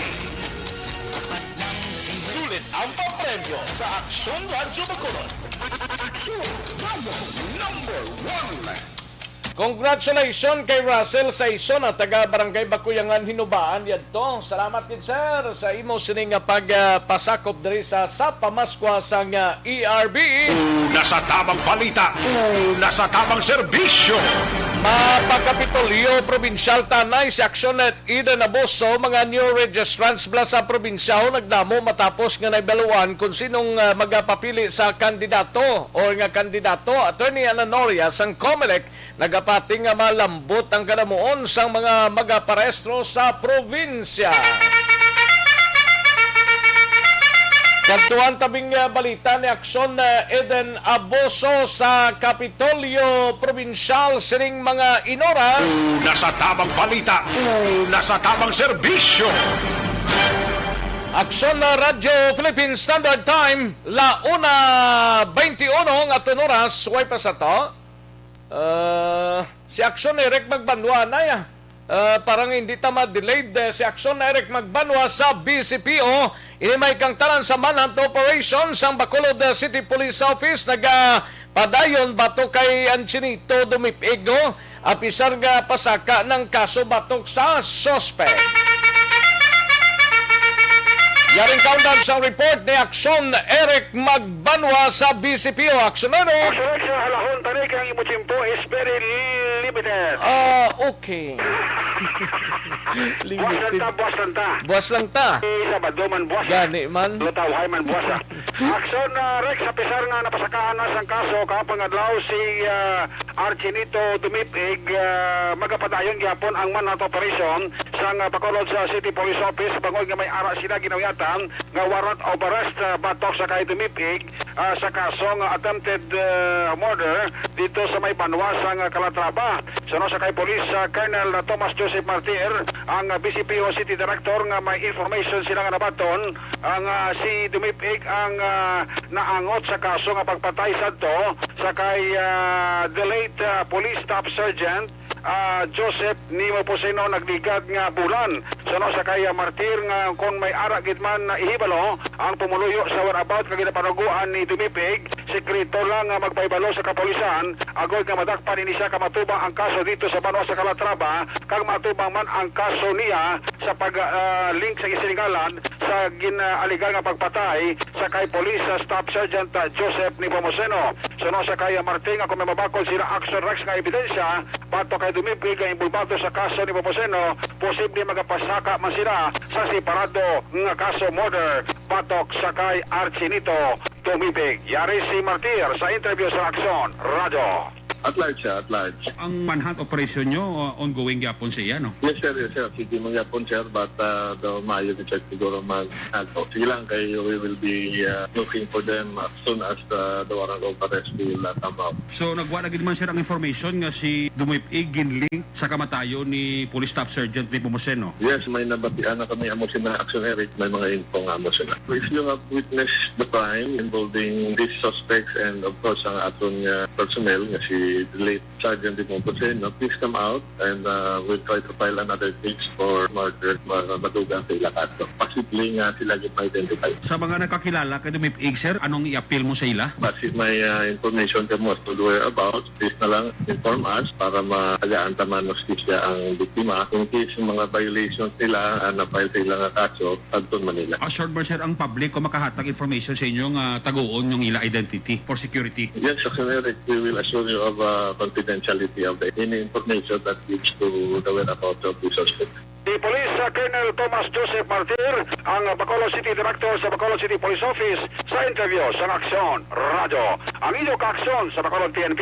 Sulit ang papremyo sa Aksyon Radyo Bacolod. Aksyon Radyo. Number one. Congratulations kay Russell Saison, taga Barangay Bakuyangan, Hinubaan yadto. Salamat gid, sir, sa imo sini nga pag, ah, pasakop diri sa, sa pamaskwa sang, ah, A R B. Una sa tamang balita, una sa tamang serbisyo. Mapakapitolyo probinsyal tanay si Aksyon Eden Abuso, mga new registrants bala sa probinsyahon nagdamo matapos nga naibaluan kung sinong, ah, magapapili sa kandidato or nga kandidato. Attorney Ana Noria sang Comelec nagapati nga malambot ang kadamuon sang mga magaparehistro sa probinsya. Kadtuan tabing, ah, balita ni Aksyon, ah, Eden Abuso sa Kapitolyo Probinsyal sining mga inoras. Una sa tamang balita, una sa tamang serbisyo. Aksyon na Radyo Philippine Standard Time, la una twenty-uno nga aton oras, way pa sa to. Ah, si Aksyon Eric Magbanwa na ya. Ah, parang hindi ta ma-delayed, eh, si Aksyon Eric Magbanwa sa B C P O. Ini may kangtanan sa manhunt operation sang Bacolod, ah, City Police Office nagapadayon batok kay Angelito Dumipig, apisar nga pasaka ng kaso batok sa suspect. Yaring kaundan sang report ni Aksyon Eric Magbanwa sa B C P O. Aksyon Eric. Aksyon Eric, sa halahon, tarik ang imo tiyempo is very limited. Ah, okay. Buwas lang Limited. Ta, buwas lang ta. Buwas lang ta. Eh, Sabado man buwas. Gani man. Lutawhay man buwas, ah. Aksyon, ah, Rex, sa pisar nga napasakaan na sang kaso kahapon nga adlaw si, ah, Archinito Dumipig, ah, magapadayon gyapon ang manhunt operation sang, ah, Bacolod sa City Police Office bangod nga may ara sila ginawiyatan nga warrant of arrest, ah, batok sa kay Dumipig, ah, sa kaso nga attempted, ah, murder dito sa may banwa sang, ah, Calatrava. Suno sa kay Police, ah, Colonel Thomas Joseph Martir, ang, ah, B C P O City Director, nga may information sila nga nabaton ang, ah, si Dumipig ang, ah, naangot sa kaso nga pagpatay sadto sa kay, ah, the late, ah, Police Staff Sergeant, ah, Joseph Nepomuceno nagligad nga bulan. Suno sa kay, ah, Martir nga kon may ara gid man na ihibalo ang pumuluyo sa whereabout nga ginapanugoan ni Dumipig, sikreto lang nga magpahibalo sa kapulisan, agod nga madakpan ini siya ka matubang ang kaso dito sa banwa sa Calatrava, kag matubang man ang kaso niya sa pag, ah, link sa isilingalan sa gin-alegar nga pagpatay sa kay Police, ah, Staff Sergeant, ah, Joseph Nepomuceno. Suno sa kay, ah, Martir nga kung may mabakod sila Aksyon Rex nga ebidensya batok kay Dumipig nga involbado sa kaso ni Nepomuceno, posible magapasaka man sila sa separado nga kaso murder batok sa kay Archinito Dumipig. Yari si Martir sa interview sa Aksyon Radyo. At large siya, at large. Ang manhunt operation nyo, uh, ongoing gyapon siya, no? Yes, sir, yes, sir. Sige man gyapon, sir, but, uh, daw maayo gid siya siguro mag-, ano, sige lang, kay we will be, uh, looking for them as soon as, uh, the warrant of arrest will, uh, come out. So, nagwa na gid man, sir, ang information nga si Dumoy-Pig ginlink sa kamatayon ni Police Staff Sergeant Nepomuceno? Yes, may nabatian na kami amo sina Action Eric, may mga info nga amo sila. If you have witnessed the crime involving these suspects and of course ang aton nga personnel nga si late Sergeant Nepomuceno, please come out and, uh, we'll try to file another case for murder, ma-, madugang sa ila kaso. Posible nga sila gid ma-identify. Sa mga nakakilala kay Dumoy-Pig, sir, anong i-appeal mo sa ila? Basi may, uh, information kamo as to the whereabouts, please na lang inform us para matagaan ta man hustisya ang biktima. In case yung mga violations nila, ah, na-file sa ila nga kaso, adton man nila. Assured ba, sir, ang public kung makahatag information sa inyo nga taguon yung ila identity for security? Yes, Sir Eric, we will assure you of, uh, confidentiality of the, any information that leads to the whereabouts of the suspect. Si Police, uh, Colonel Thomas Joseph Martir, ang, uh, Bacolod City Director sa Bacolod City Police Office, sa interview sa Aksyon Radyo. Ang inyo kaaksyon sa Bacolod P N P,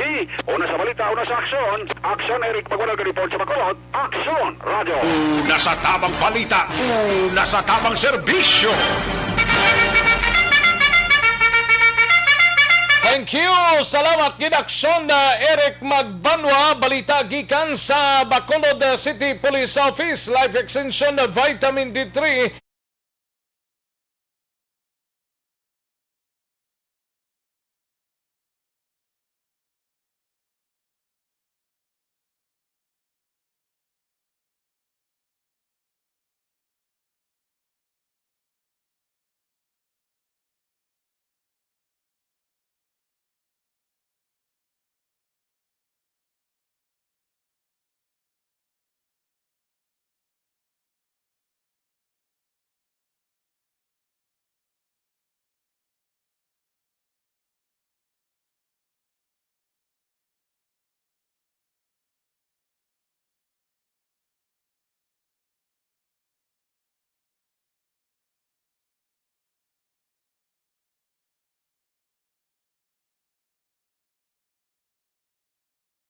una sa balita, una sa aksyon, Aksyon Eric Magbanwa nag-report sa Bacolod, Aksyon Radyo. Una sa tamang balita, una sa tamang serbisyo. Thank you. Salamat gid, Aksyon, uh, Eric Magbanwa. Balita gikan sa Bacolod, uh, City Police Office, Life Extension, uh, Vitamin D three.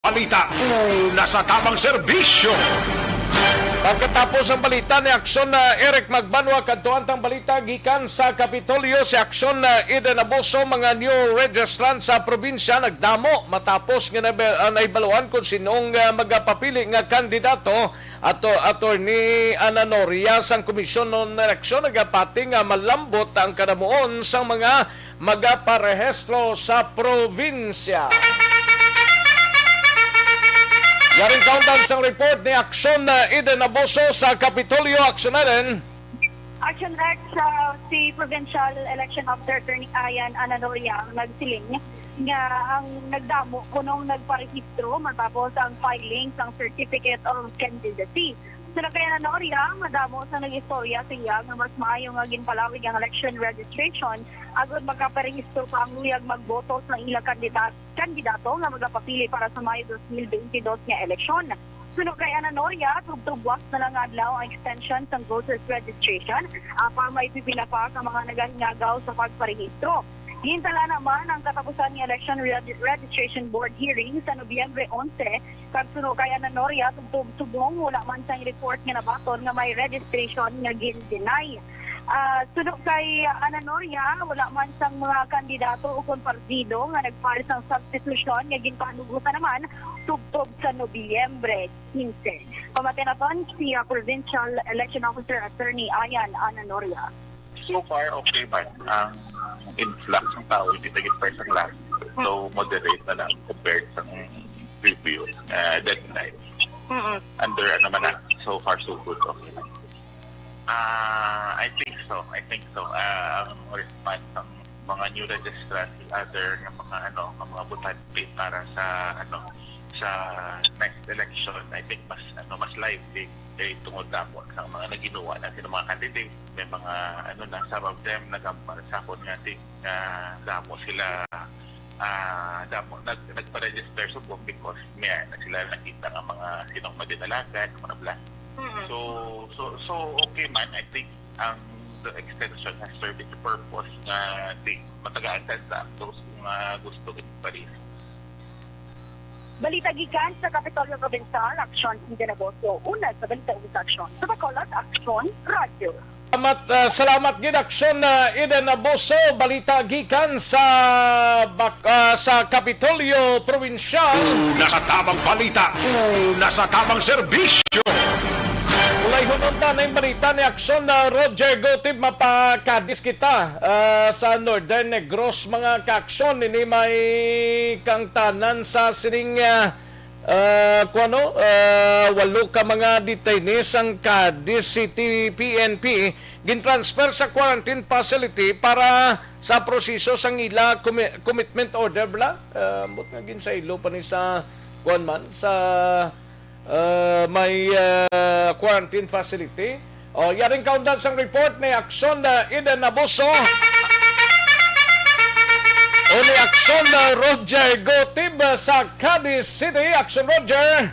Balita, una sa tamang serbisyo. Pagkatapos ang balita ni Aksyon, uh, Eric Magbanwa, kadto ang tang balita gikan sa Kapitolyo. Si Aksyon, uh, Eden Abuso, mga new registrant sa probinsya nagdamo matapos nga nabe-, uh, nahibaluan kung sinong, uh, magapapili nga kandidato. Ato, Attorney Ana Noria, sang Komisyon on Eleksyon nagapati nga malambot ang kadamuon sang mga magaparehistro sa probinsya. Yaring kaundan sang report ni Aksyon, uh, Eden Abuso sa Kapitolyo. Aksyon Eden. Action Rex, uh, si Provincial Election Officer Attorney Ayan Ananoria ang nagsiling nga ang nagdamo kunong nagparehistro matapos ang filing sang Certificate of Candidacy. Suno kay Ananoria, madamo sa nag-istorya sa iya nga mas maayo nga ginpalawig ang election registration agod makaparehistro pa ang luyag magboto sa ila kandidat-, kandidato nga magapapili para sa Mayo dos mil bentidós nga eleksyon. Suno kay Ananoria, tubtob buwas na lang nga adlaw ang extension sang voters registration, apang may pipila pa ka mga nagahingagaw sa pagparehistro. Gintala naman ang katapusan nga election reg-, registration board hearing sa Nobyembre onse, kag suno kay Ananoria, tubtob subong wala man sang report nga nabaton nga may registration nga gin-deny. Ah, suno kay Ananoria, wala man sang mga kandidato ukon partido nga nag-file sang substitution nga ginpahanugutan naman tubtob sa Nobyembre quince. Pamati naton si, ah, Provincial Election Officer Attorney Ayan Ananoria. So far, okay man ang influx ng tao, hindi na gid first ang last. So, moderate na lang compared sa previous, ah, deadline. Mm-mm. Under, ano man na, so far, so good, okay man. Ah, I think so. I think so. Ah, ang response ng mga new registrants, other ng mga, ano, ng mga botante para sa, ano, sa next election, I think mas, ano, mas lively kay tungod damo sa mga naginuwa na sila mga candidates. May mga, ano na, some of them nagampal sa akon nga, think, ah, damo sila, ah, damo nag-, nagpa-register subong because may na sila nakita nga mga sinong madinalagan, mga bla. Mm-mm. So, so, so okay man, I think ang the extension has served its purpose nga di matagaan sa those nga gusto gid pa rin. Balita gikan sa Kapitolyo Provincial, Aksyon Eden Agosto. Una sa balita ug sa aksyon. Sa Bacolod, Aksyon Radyo. Salamat, ah, salamat gid, Aksyon, ah, Eden Abuso. Balita gikan sa Bac-, ah, sa Kapitolyo Provincial. Una sa tamang balita, una sa tamang serbisyo. Ulayhon unta na yung balita ni Aksyon, ah, Roger Gotib. Mapa-Cadiz kita, ah, sa Northern Negros, mga kaaksyon. Ini may kangtanan sa sining, ah, ah, kuwano, ah, walo ka mga detainees sang Cadiz City P N P gintransfer sa quarantine facility para sa proseso sang ila commi-, commitment order, bala. Ah, ambot nga ginsaylo pa ni sa, kuwan man, sa, ah, may, ah, quarantine facility. O, yaring kaundan sang report ni Aksyon, ah, Eden Abuso. O ni Aksyon, ah, Roger Gotib, ah, sa Cadiz City. Aksyon, Roger.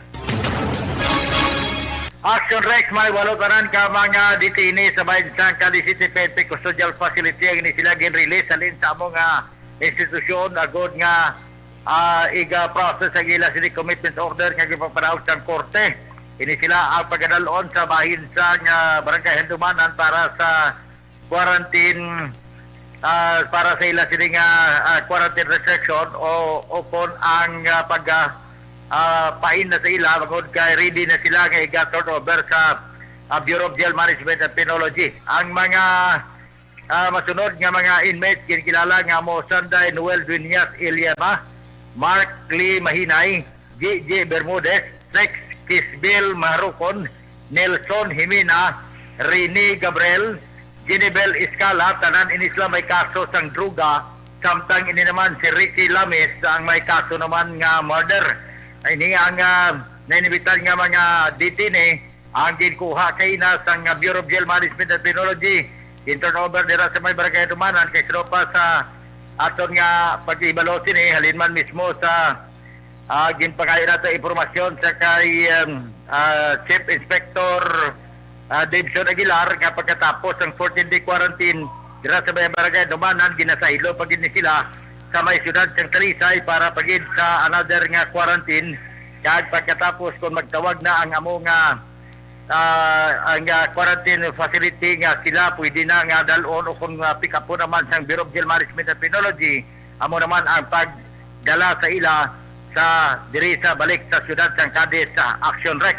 Action Rex, may walo tanan ka mga detainee sa bahin sang Cadiz City P N P Custodial Facility ang ini sila gin-release halin sa amo nga institusyon agod nga, ah, iga-process ang ila sini commitment order nga gipapadaog sang korte. Ini sila ang pagadalon sa bahin sang, ah, Barangay Handumanan para sa quarantine, ah, para sa ila sini nga, ah, quarantine restriction o, o kon ang, ah, pag, ah, ah, pain na sa ila, bangod kay ready na sila nga iga-turnover sa, ah, Bureau of Jail Management and Penology. Ang mga, ah, masunod nga mga inmates ginkilala nga mo Sanday Noel Dueñas Iliema, Mark Lee Mahinay, J J Bermudez, Sex Kisbil Maharukon, Nelson Jimena, Rene Gabriel, Jinibel Escala, tanan ini sila may kaso sang droga, samtang ini naman si Ricky Lamis ang may kaso naman nga murder. Ini ang, ah, nainibitan nga mga detainee ang ginkuha kaina sang Bureau of Jail Management and Penology. Gin-turnover dira sa may Barangay Handumanan kay sino pa sa aton nga pag-ibalo sini, halin man mismo sa Ah, ginpakayo nato impormasyon sa kay, um, ah, Chief Inspector, ah, Davidson Aguilar nga pagkatapos ang fourteen-day quarantine dira sa may Barangay Handumanan, ginasaylo pa gid ni sila sa may siyudad sang Talisay para pa gid sa another nga quarantine. Kag pagkatapos, kung magtawag na ang amo nga ah, ang, ah, quarantine facility nga sila pwede na nga dalon o kung, ah, pick up po naman sang Bureau of Jail Management and Penology, amo naman ang pagdala sa ila sa diri sa balik sa siyudad sang Cadiz sa Action Rex.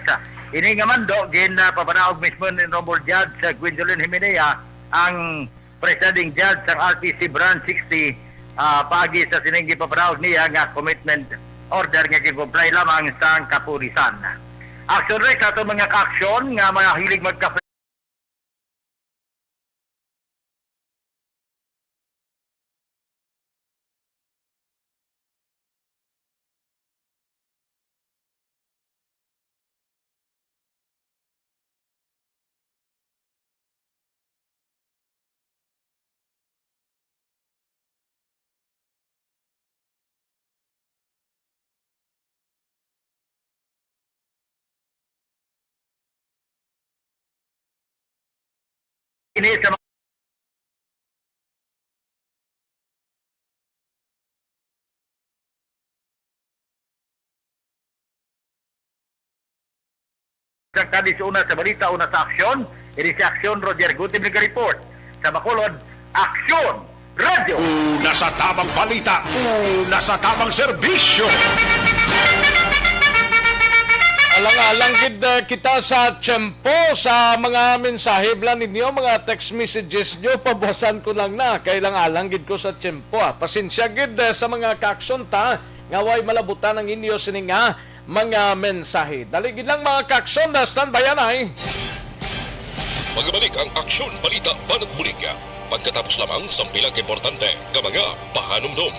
Ini nga mando gin, ah, papanaog mismo ni Honorable Judge, ah, Gwendolyn Jimenea, ang Presiding Judge sang R T C Branch sixty, ah, paagi sa sining gipapadaog niya nga commitment order nga gin-comply lamang sang kapulisan. Action Rex, sa aton mga ka-aksyon nga mga hilig magkape. Ini sa Sa Cadiz, una sa balita, una sa aksyon, ini si Aksyon Roger Gutib naga-report. Sa Bacolod, Aksyon Radyo. Una sa tamang balita, una sa tamang serbisyo. Alang-alang gid, eh, kita sa tiyempo sa mga mensahe bala ninyo, mga text messages nyo, pabuwasan ko lang na. Kay alang-alang gid ko sa tiyempo, ah. Pasensya gid, eh, sa mga kaaksyon ta nga way malabutan ang inyo sini nga mga mensahe. Dali gid lang, mga kaaksyon, na standby anay. Magbalik ang Aksyon Balita Banat Bulig pagkatapos lamang sang pila ka importante nga mga pahanumdom.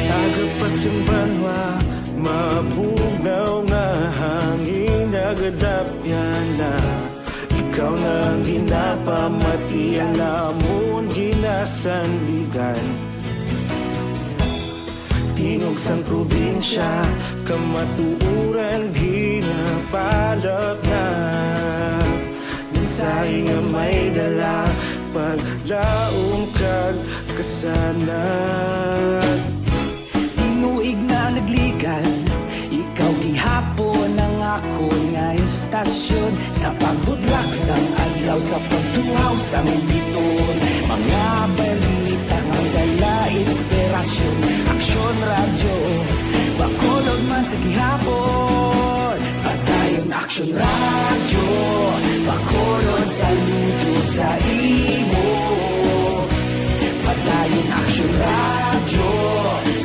Agapasimbanwa, mabugnaw nga hangin, agad Napamatian namon ginasandigan. Tingog sang probinsya, kamatuoran ginapalapnag. Mensahe nga may dala, paglaom kag kasanag. Tinuig nga nagligan, ikaw gihapon ang akon nga istasyon. Sa pagbudlak sang adlaw, sa pagtuhaw sang biton, mga balita nga dala inspirasyon. Aksyon Radyo, Bacolod man sa gihapon. Padayon Aksyon Radyo, Bacolod, saludo sa imo. Padayon Aksyon Radyo,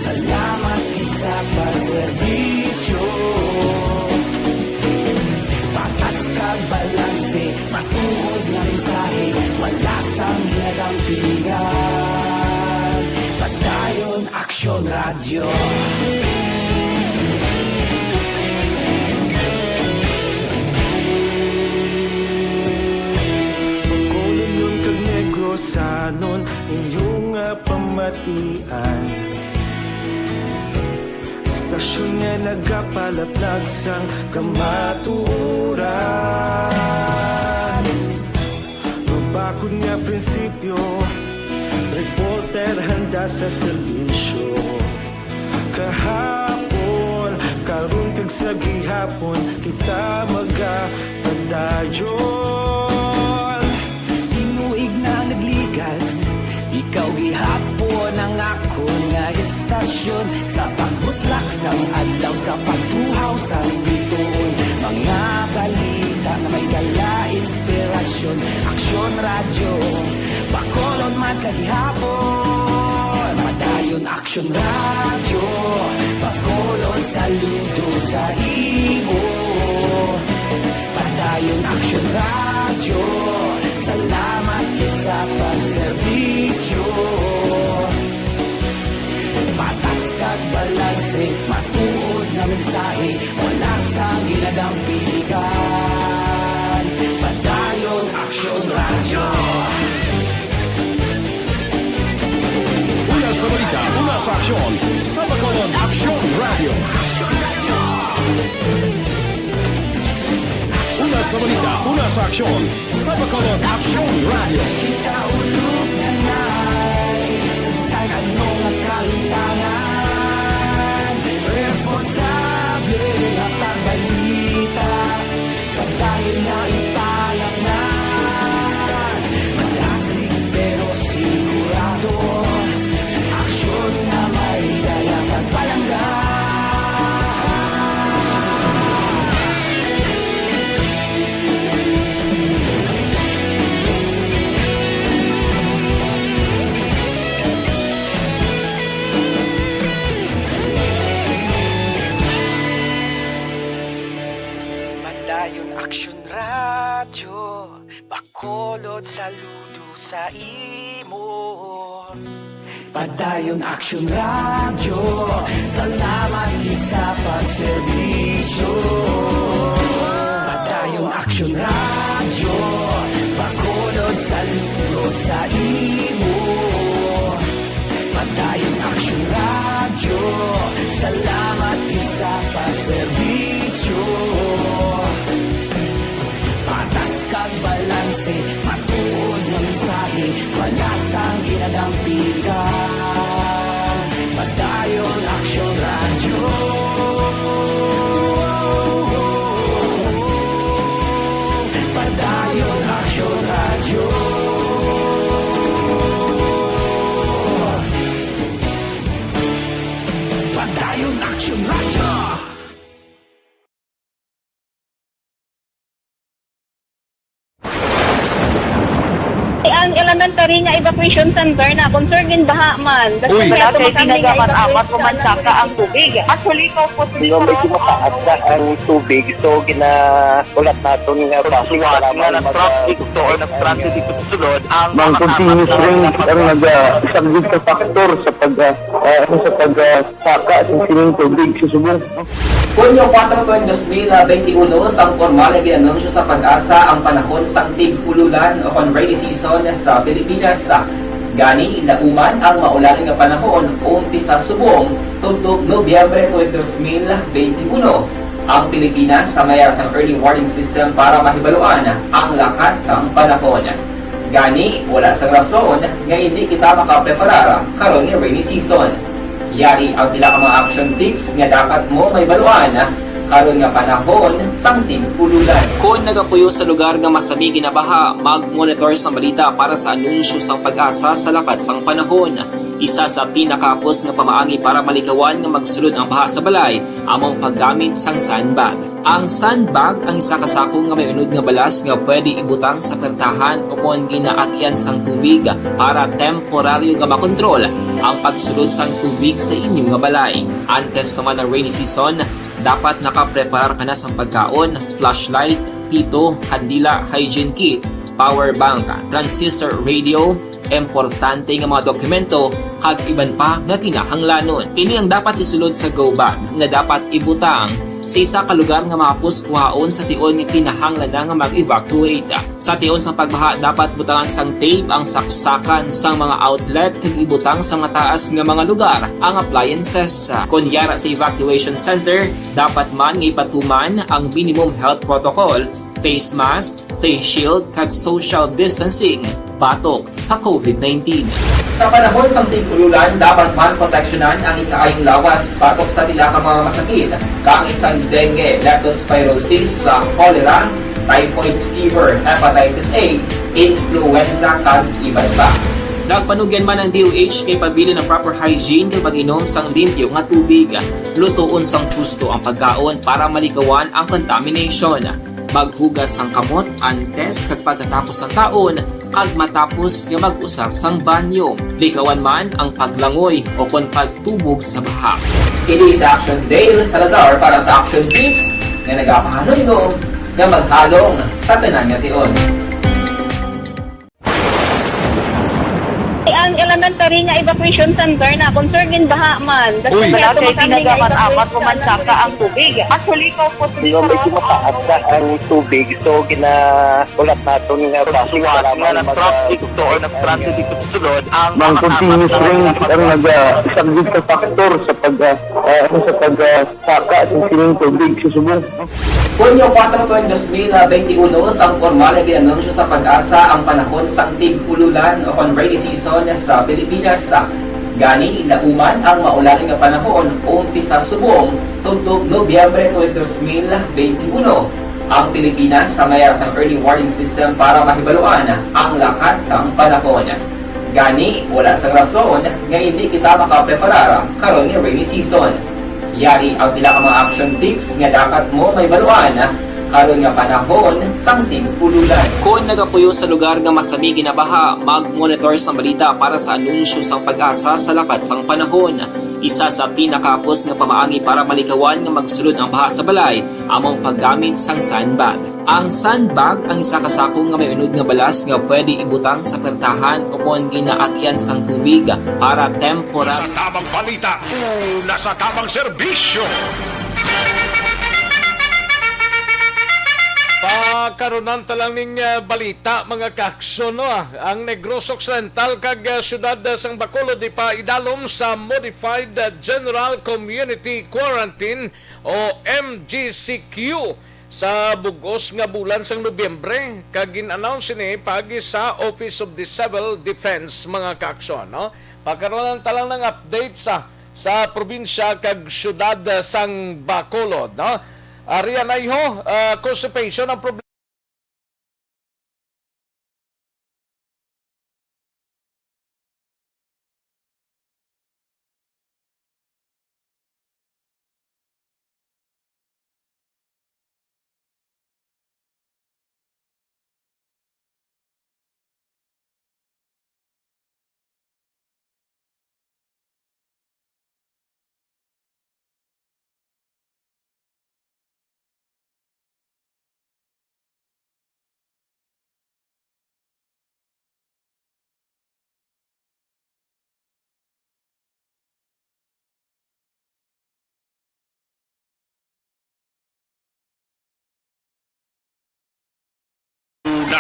salamat gid sa pagserbisyo. Patas kag balanse, matuod nga mensahe, wala sang ginadampigan. Padayon Aksyon Radyo. Bacolodnon kag Negrosanon, inyo nga pamatian. Istasyon nga nagapalaplag sang kamatuoran. Mabakod nga prinsipyo, reporter handa sa serbisyo. Kahapon, karon kag sa gihapon, kita magapadayon. Tinuig na nagligan, ikaw gihapon ang akon nga istasyon. Sa pagbutlak sang adlaw, sa pagtuhaw sang bituon, mga balita nga may dala inspirasyon. Aksyon Radyo, Bacolod man sa gihapon. Padayon Aksyon Radyo, Bacolod, saludo sa imo. Padayon Aksyon Radyo, salamat gid sa pagserbisyo. Patas kag balanse, matuod nga mensahe, wala sang ginadampigan. Padayon Aksyon Radyo. Una sa balita, una sa aksyon, sa Bacolod Aksyon Radyo. Una sa balita, una sa aksyon, sa Bacolod Aksyon Radyo. Kita ulog na na'y sagsag ano nga kahimtangan. Responsable nga pagbalita, pagdayon nga ipalat na. Malasig pero sigurado, aksyon nga may dala pagpalangga. Padayon Aksyon Radyo, Bacolod, saludo sa imo. Padayon Aksyon Radyo, salamat gid sa pagserbisyo. Padayon Aksyon Radyo, Bacolod, saludo sa imo. Padayon Aksyon Radyo, salamat gid sa pagserbisyo. Patas kag balanse, matuod nga mensahe, wala sang ginadampigan. Padayon Aksyon Radyo. Padayon Aksyon Radyo. Padayon Aksyon Radyo. Ang Elementary nga evacuation center na, concern gin baha man. Uy. Wala kay ginagamit-amat o mansaka ang tubig. Actually, ikaw po, medyo mataas na ang tubig. So, gina-, ulat naton nga basi para nga mag-, nag-traffic to or nag-transit dito sa sulod ang mga continuous rain ang nag-, ah, isang risk factor sa pag, ah, ah, ano, sa pag, ah, saka sa sining tubig sa subong. Hunyo kuwatro tuig dos mil benti uno, sang pormal nga gin-anunsyo sa PAGASA ang panahon sang tig-ululan o kon rainy season sa Pilipinas. Gani, lauman ang maulan nga panahon umpisa subong tubtob Nobyembre tuig dos mil benti uno. Ang Pilipinas, may ara sang early warning system para mahibaluan ang lakat sang panahon. Gani, wala sang rason nga indi kita makapreparar karon nga rainy season. Yari ang pila ka mga action tips nga dapat mo mahibaluan karon nga panahon sang tig-ululan. Kon nagapuyo sa lugar nga masami ginabaha, mag-monitor sang balita para sa anunsyo sang PAGASA sa lakat sang panahon. Isa sa pinakahapos nga pamaagi para malikawan nga magsulod ang baha sa balay amo ang paggamit sang sandbag. Ang sandbag ang isa ka sako nga may unod nga balas nga pwede ibutang sa pertahan o kon ginaagyan sang tubig para temporaryo nga makontrol ang pagsulod sang tubig sa inyo nga balay. Antes pa man ang rainy season, dapat nakapreparar ka na sang pagkaon, flashlight, pito, kandila, hygiene kit, power bank, transistor radio, importante nga mga dokumento, kag iban pa nga kinahanglanon. Ini ang dapat isulod sa go bag nga dapat ibutang sa isa ka lugar nga mahapos kuhaon sa tion nga kinahanglan na nga mag-evacuate. Sa tion sang pagbaha, dapat butangan sang tape ang saksakan sang mga outlet kag ibutang sa mataas nga mga lugar ang appliances. Kon yara sa evacuation center, dapat man nga ipatuman ang minimum health protocol, face mask, face shield, kag social distancing batok sa covid nineteen. Sa panahon sang tig-ululan, dapat man proteksyonan ang ikaayong lawas batok sa pila ka mga masakit, kaangay sang dengue, leptospirosis, sa cholera, typhoid fever, hepatitis A, influenza, kag iban pa. Nagpanugyan man ang D O H nga ipabilin ang proper hygiene kag pag-inom sang limpyo nga tubig. Lutoon sang husto ang pagkaon para malikawan ang contamination. Maghugas sang kamot antes kag pagkatapos sang kaon, kag matapos nga mag-usar sang banyo. Likawan man ang paglangoy o kon pagtubog sa baha. Kini sa Action Dale Salazar para sa Action Tips nga nagapahanumdom nga maghalong sa tanan nga tion. Ang elementary nga evacuation center na, concern gin baha man. Uy. Wala kay ginagamit-amat o mansaka ang tubig. Actually, ikaw po, medyo mataas na ang tubig. So, gina-, ulat naton nga basi para nga mag-, nag-traffic to or nag-transit dito sa sulod ang mga continuous rain ang nag-, ah, isang risk factor sa pag, ah, ah, ano, sa pag, ah, saka sa sining tubig sa subong. Hunyo kuwatro tuig dos mil benti uno, sang pormal nga gin-anunsyo sa PAGASA ang panahon sang tig-ululan o kon rainy season sa Pilipinas. Gani, lauman ang maulan nga panahon umpisa subong tubtob Nobyembre tuig dos mil benti uno. Ang Pilipinas may ara sang early warning system para mahibaluan ang lakat sang panahon. Gani, wala sang rason nga indi kita makapreparar karon nga rainy season. Yari ang pila ka mga action tips nga dapat mo mahibaluan karon nga panahon sang tig-ululan. Kon nagapuyo sa lugar nga masami ginabaha, mag-monitor sang balita para sa anunsyo sang PAGASA sa lakat sang panahon. Isa sa pinakahapos nga pamaagi para malikawan nga magsulod ang baha sa balay amo ang paggamit sang sandbag. Ang sandbag ang isa ka sako nga may unod nga balas nga pwede ibutang sa pertahan o kon ginaagyan sang tubig para temporal. Sa tabang balita, una sa tabang serbisyo. Pakarunan ta lang ning, ah, balita, mga kakso, no? Ang Negros Occidental kag, ah, siyudad, ah, sang Bacolod ipaidalom sa Modified, ah, General Community Quarantine o M G C Q sa bug-os nga bulan sang Nobyembre, kag gin-announce ini paagi sa Office of the Civil Defense, mga kaakson, no? Pagkaron ta lang ng update sa, sa probinsya kag syudad, ah, sang Bacolod, no? Ari anay ho, ah, constipation ang problema.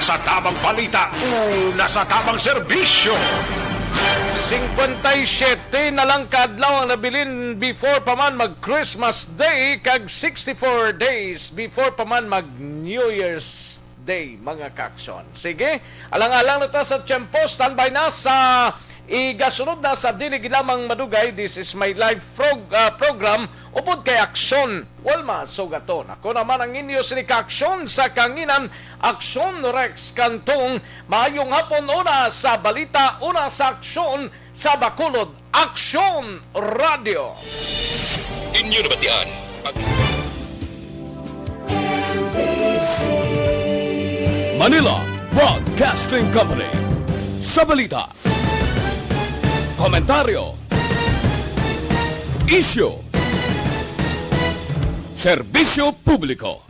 Sa tabang balita, una sa tabang serbisyo. Cincuenta y siete na lang ka adlaw ang nabilin before pa man mag Christmas Day kag sixty-four days before pa man mag New Year's Day, mga kaaksyon. Sige, alang-alang na ta sa tiyempo, standby na sa igasunod na sa dili gid lamang madugay. This is my live prog-, ah, program upod kay Aksyon Wilma Sugaton. Ako naman ang inyo sini kaaksyon sa kanginan, Aksyon Rex Cantong. Maayong hapon, una sa balita, una sa aksyon sa Bacolod, Aksyon Radio. Inyo nabatian ang Manila Broadcasting Company. Sa balita, komentaryo, isyu, serbisyo publiko.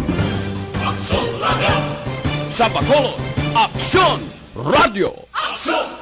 Aksyon Radio. Sa Bacolod, Aksyon Radio. Aksyon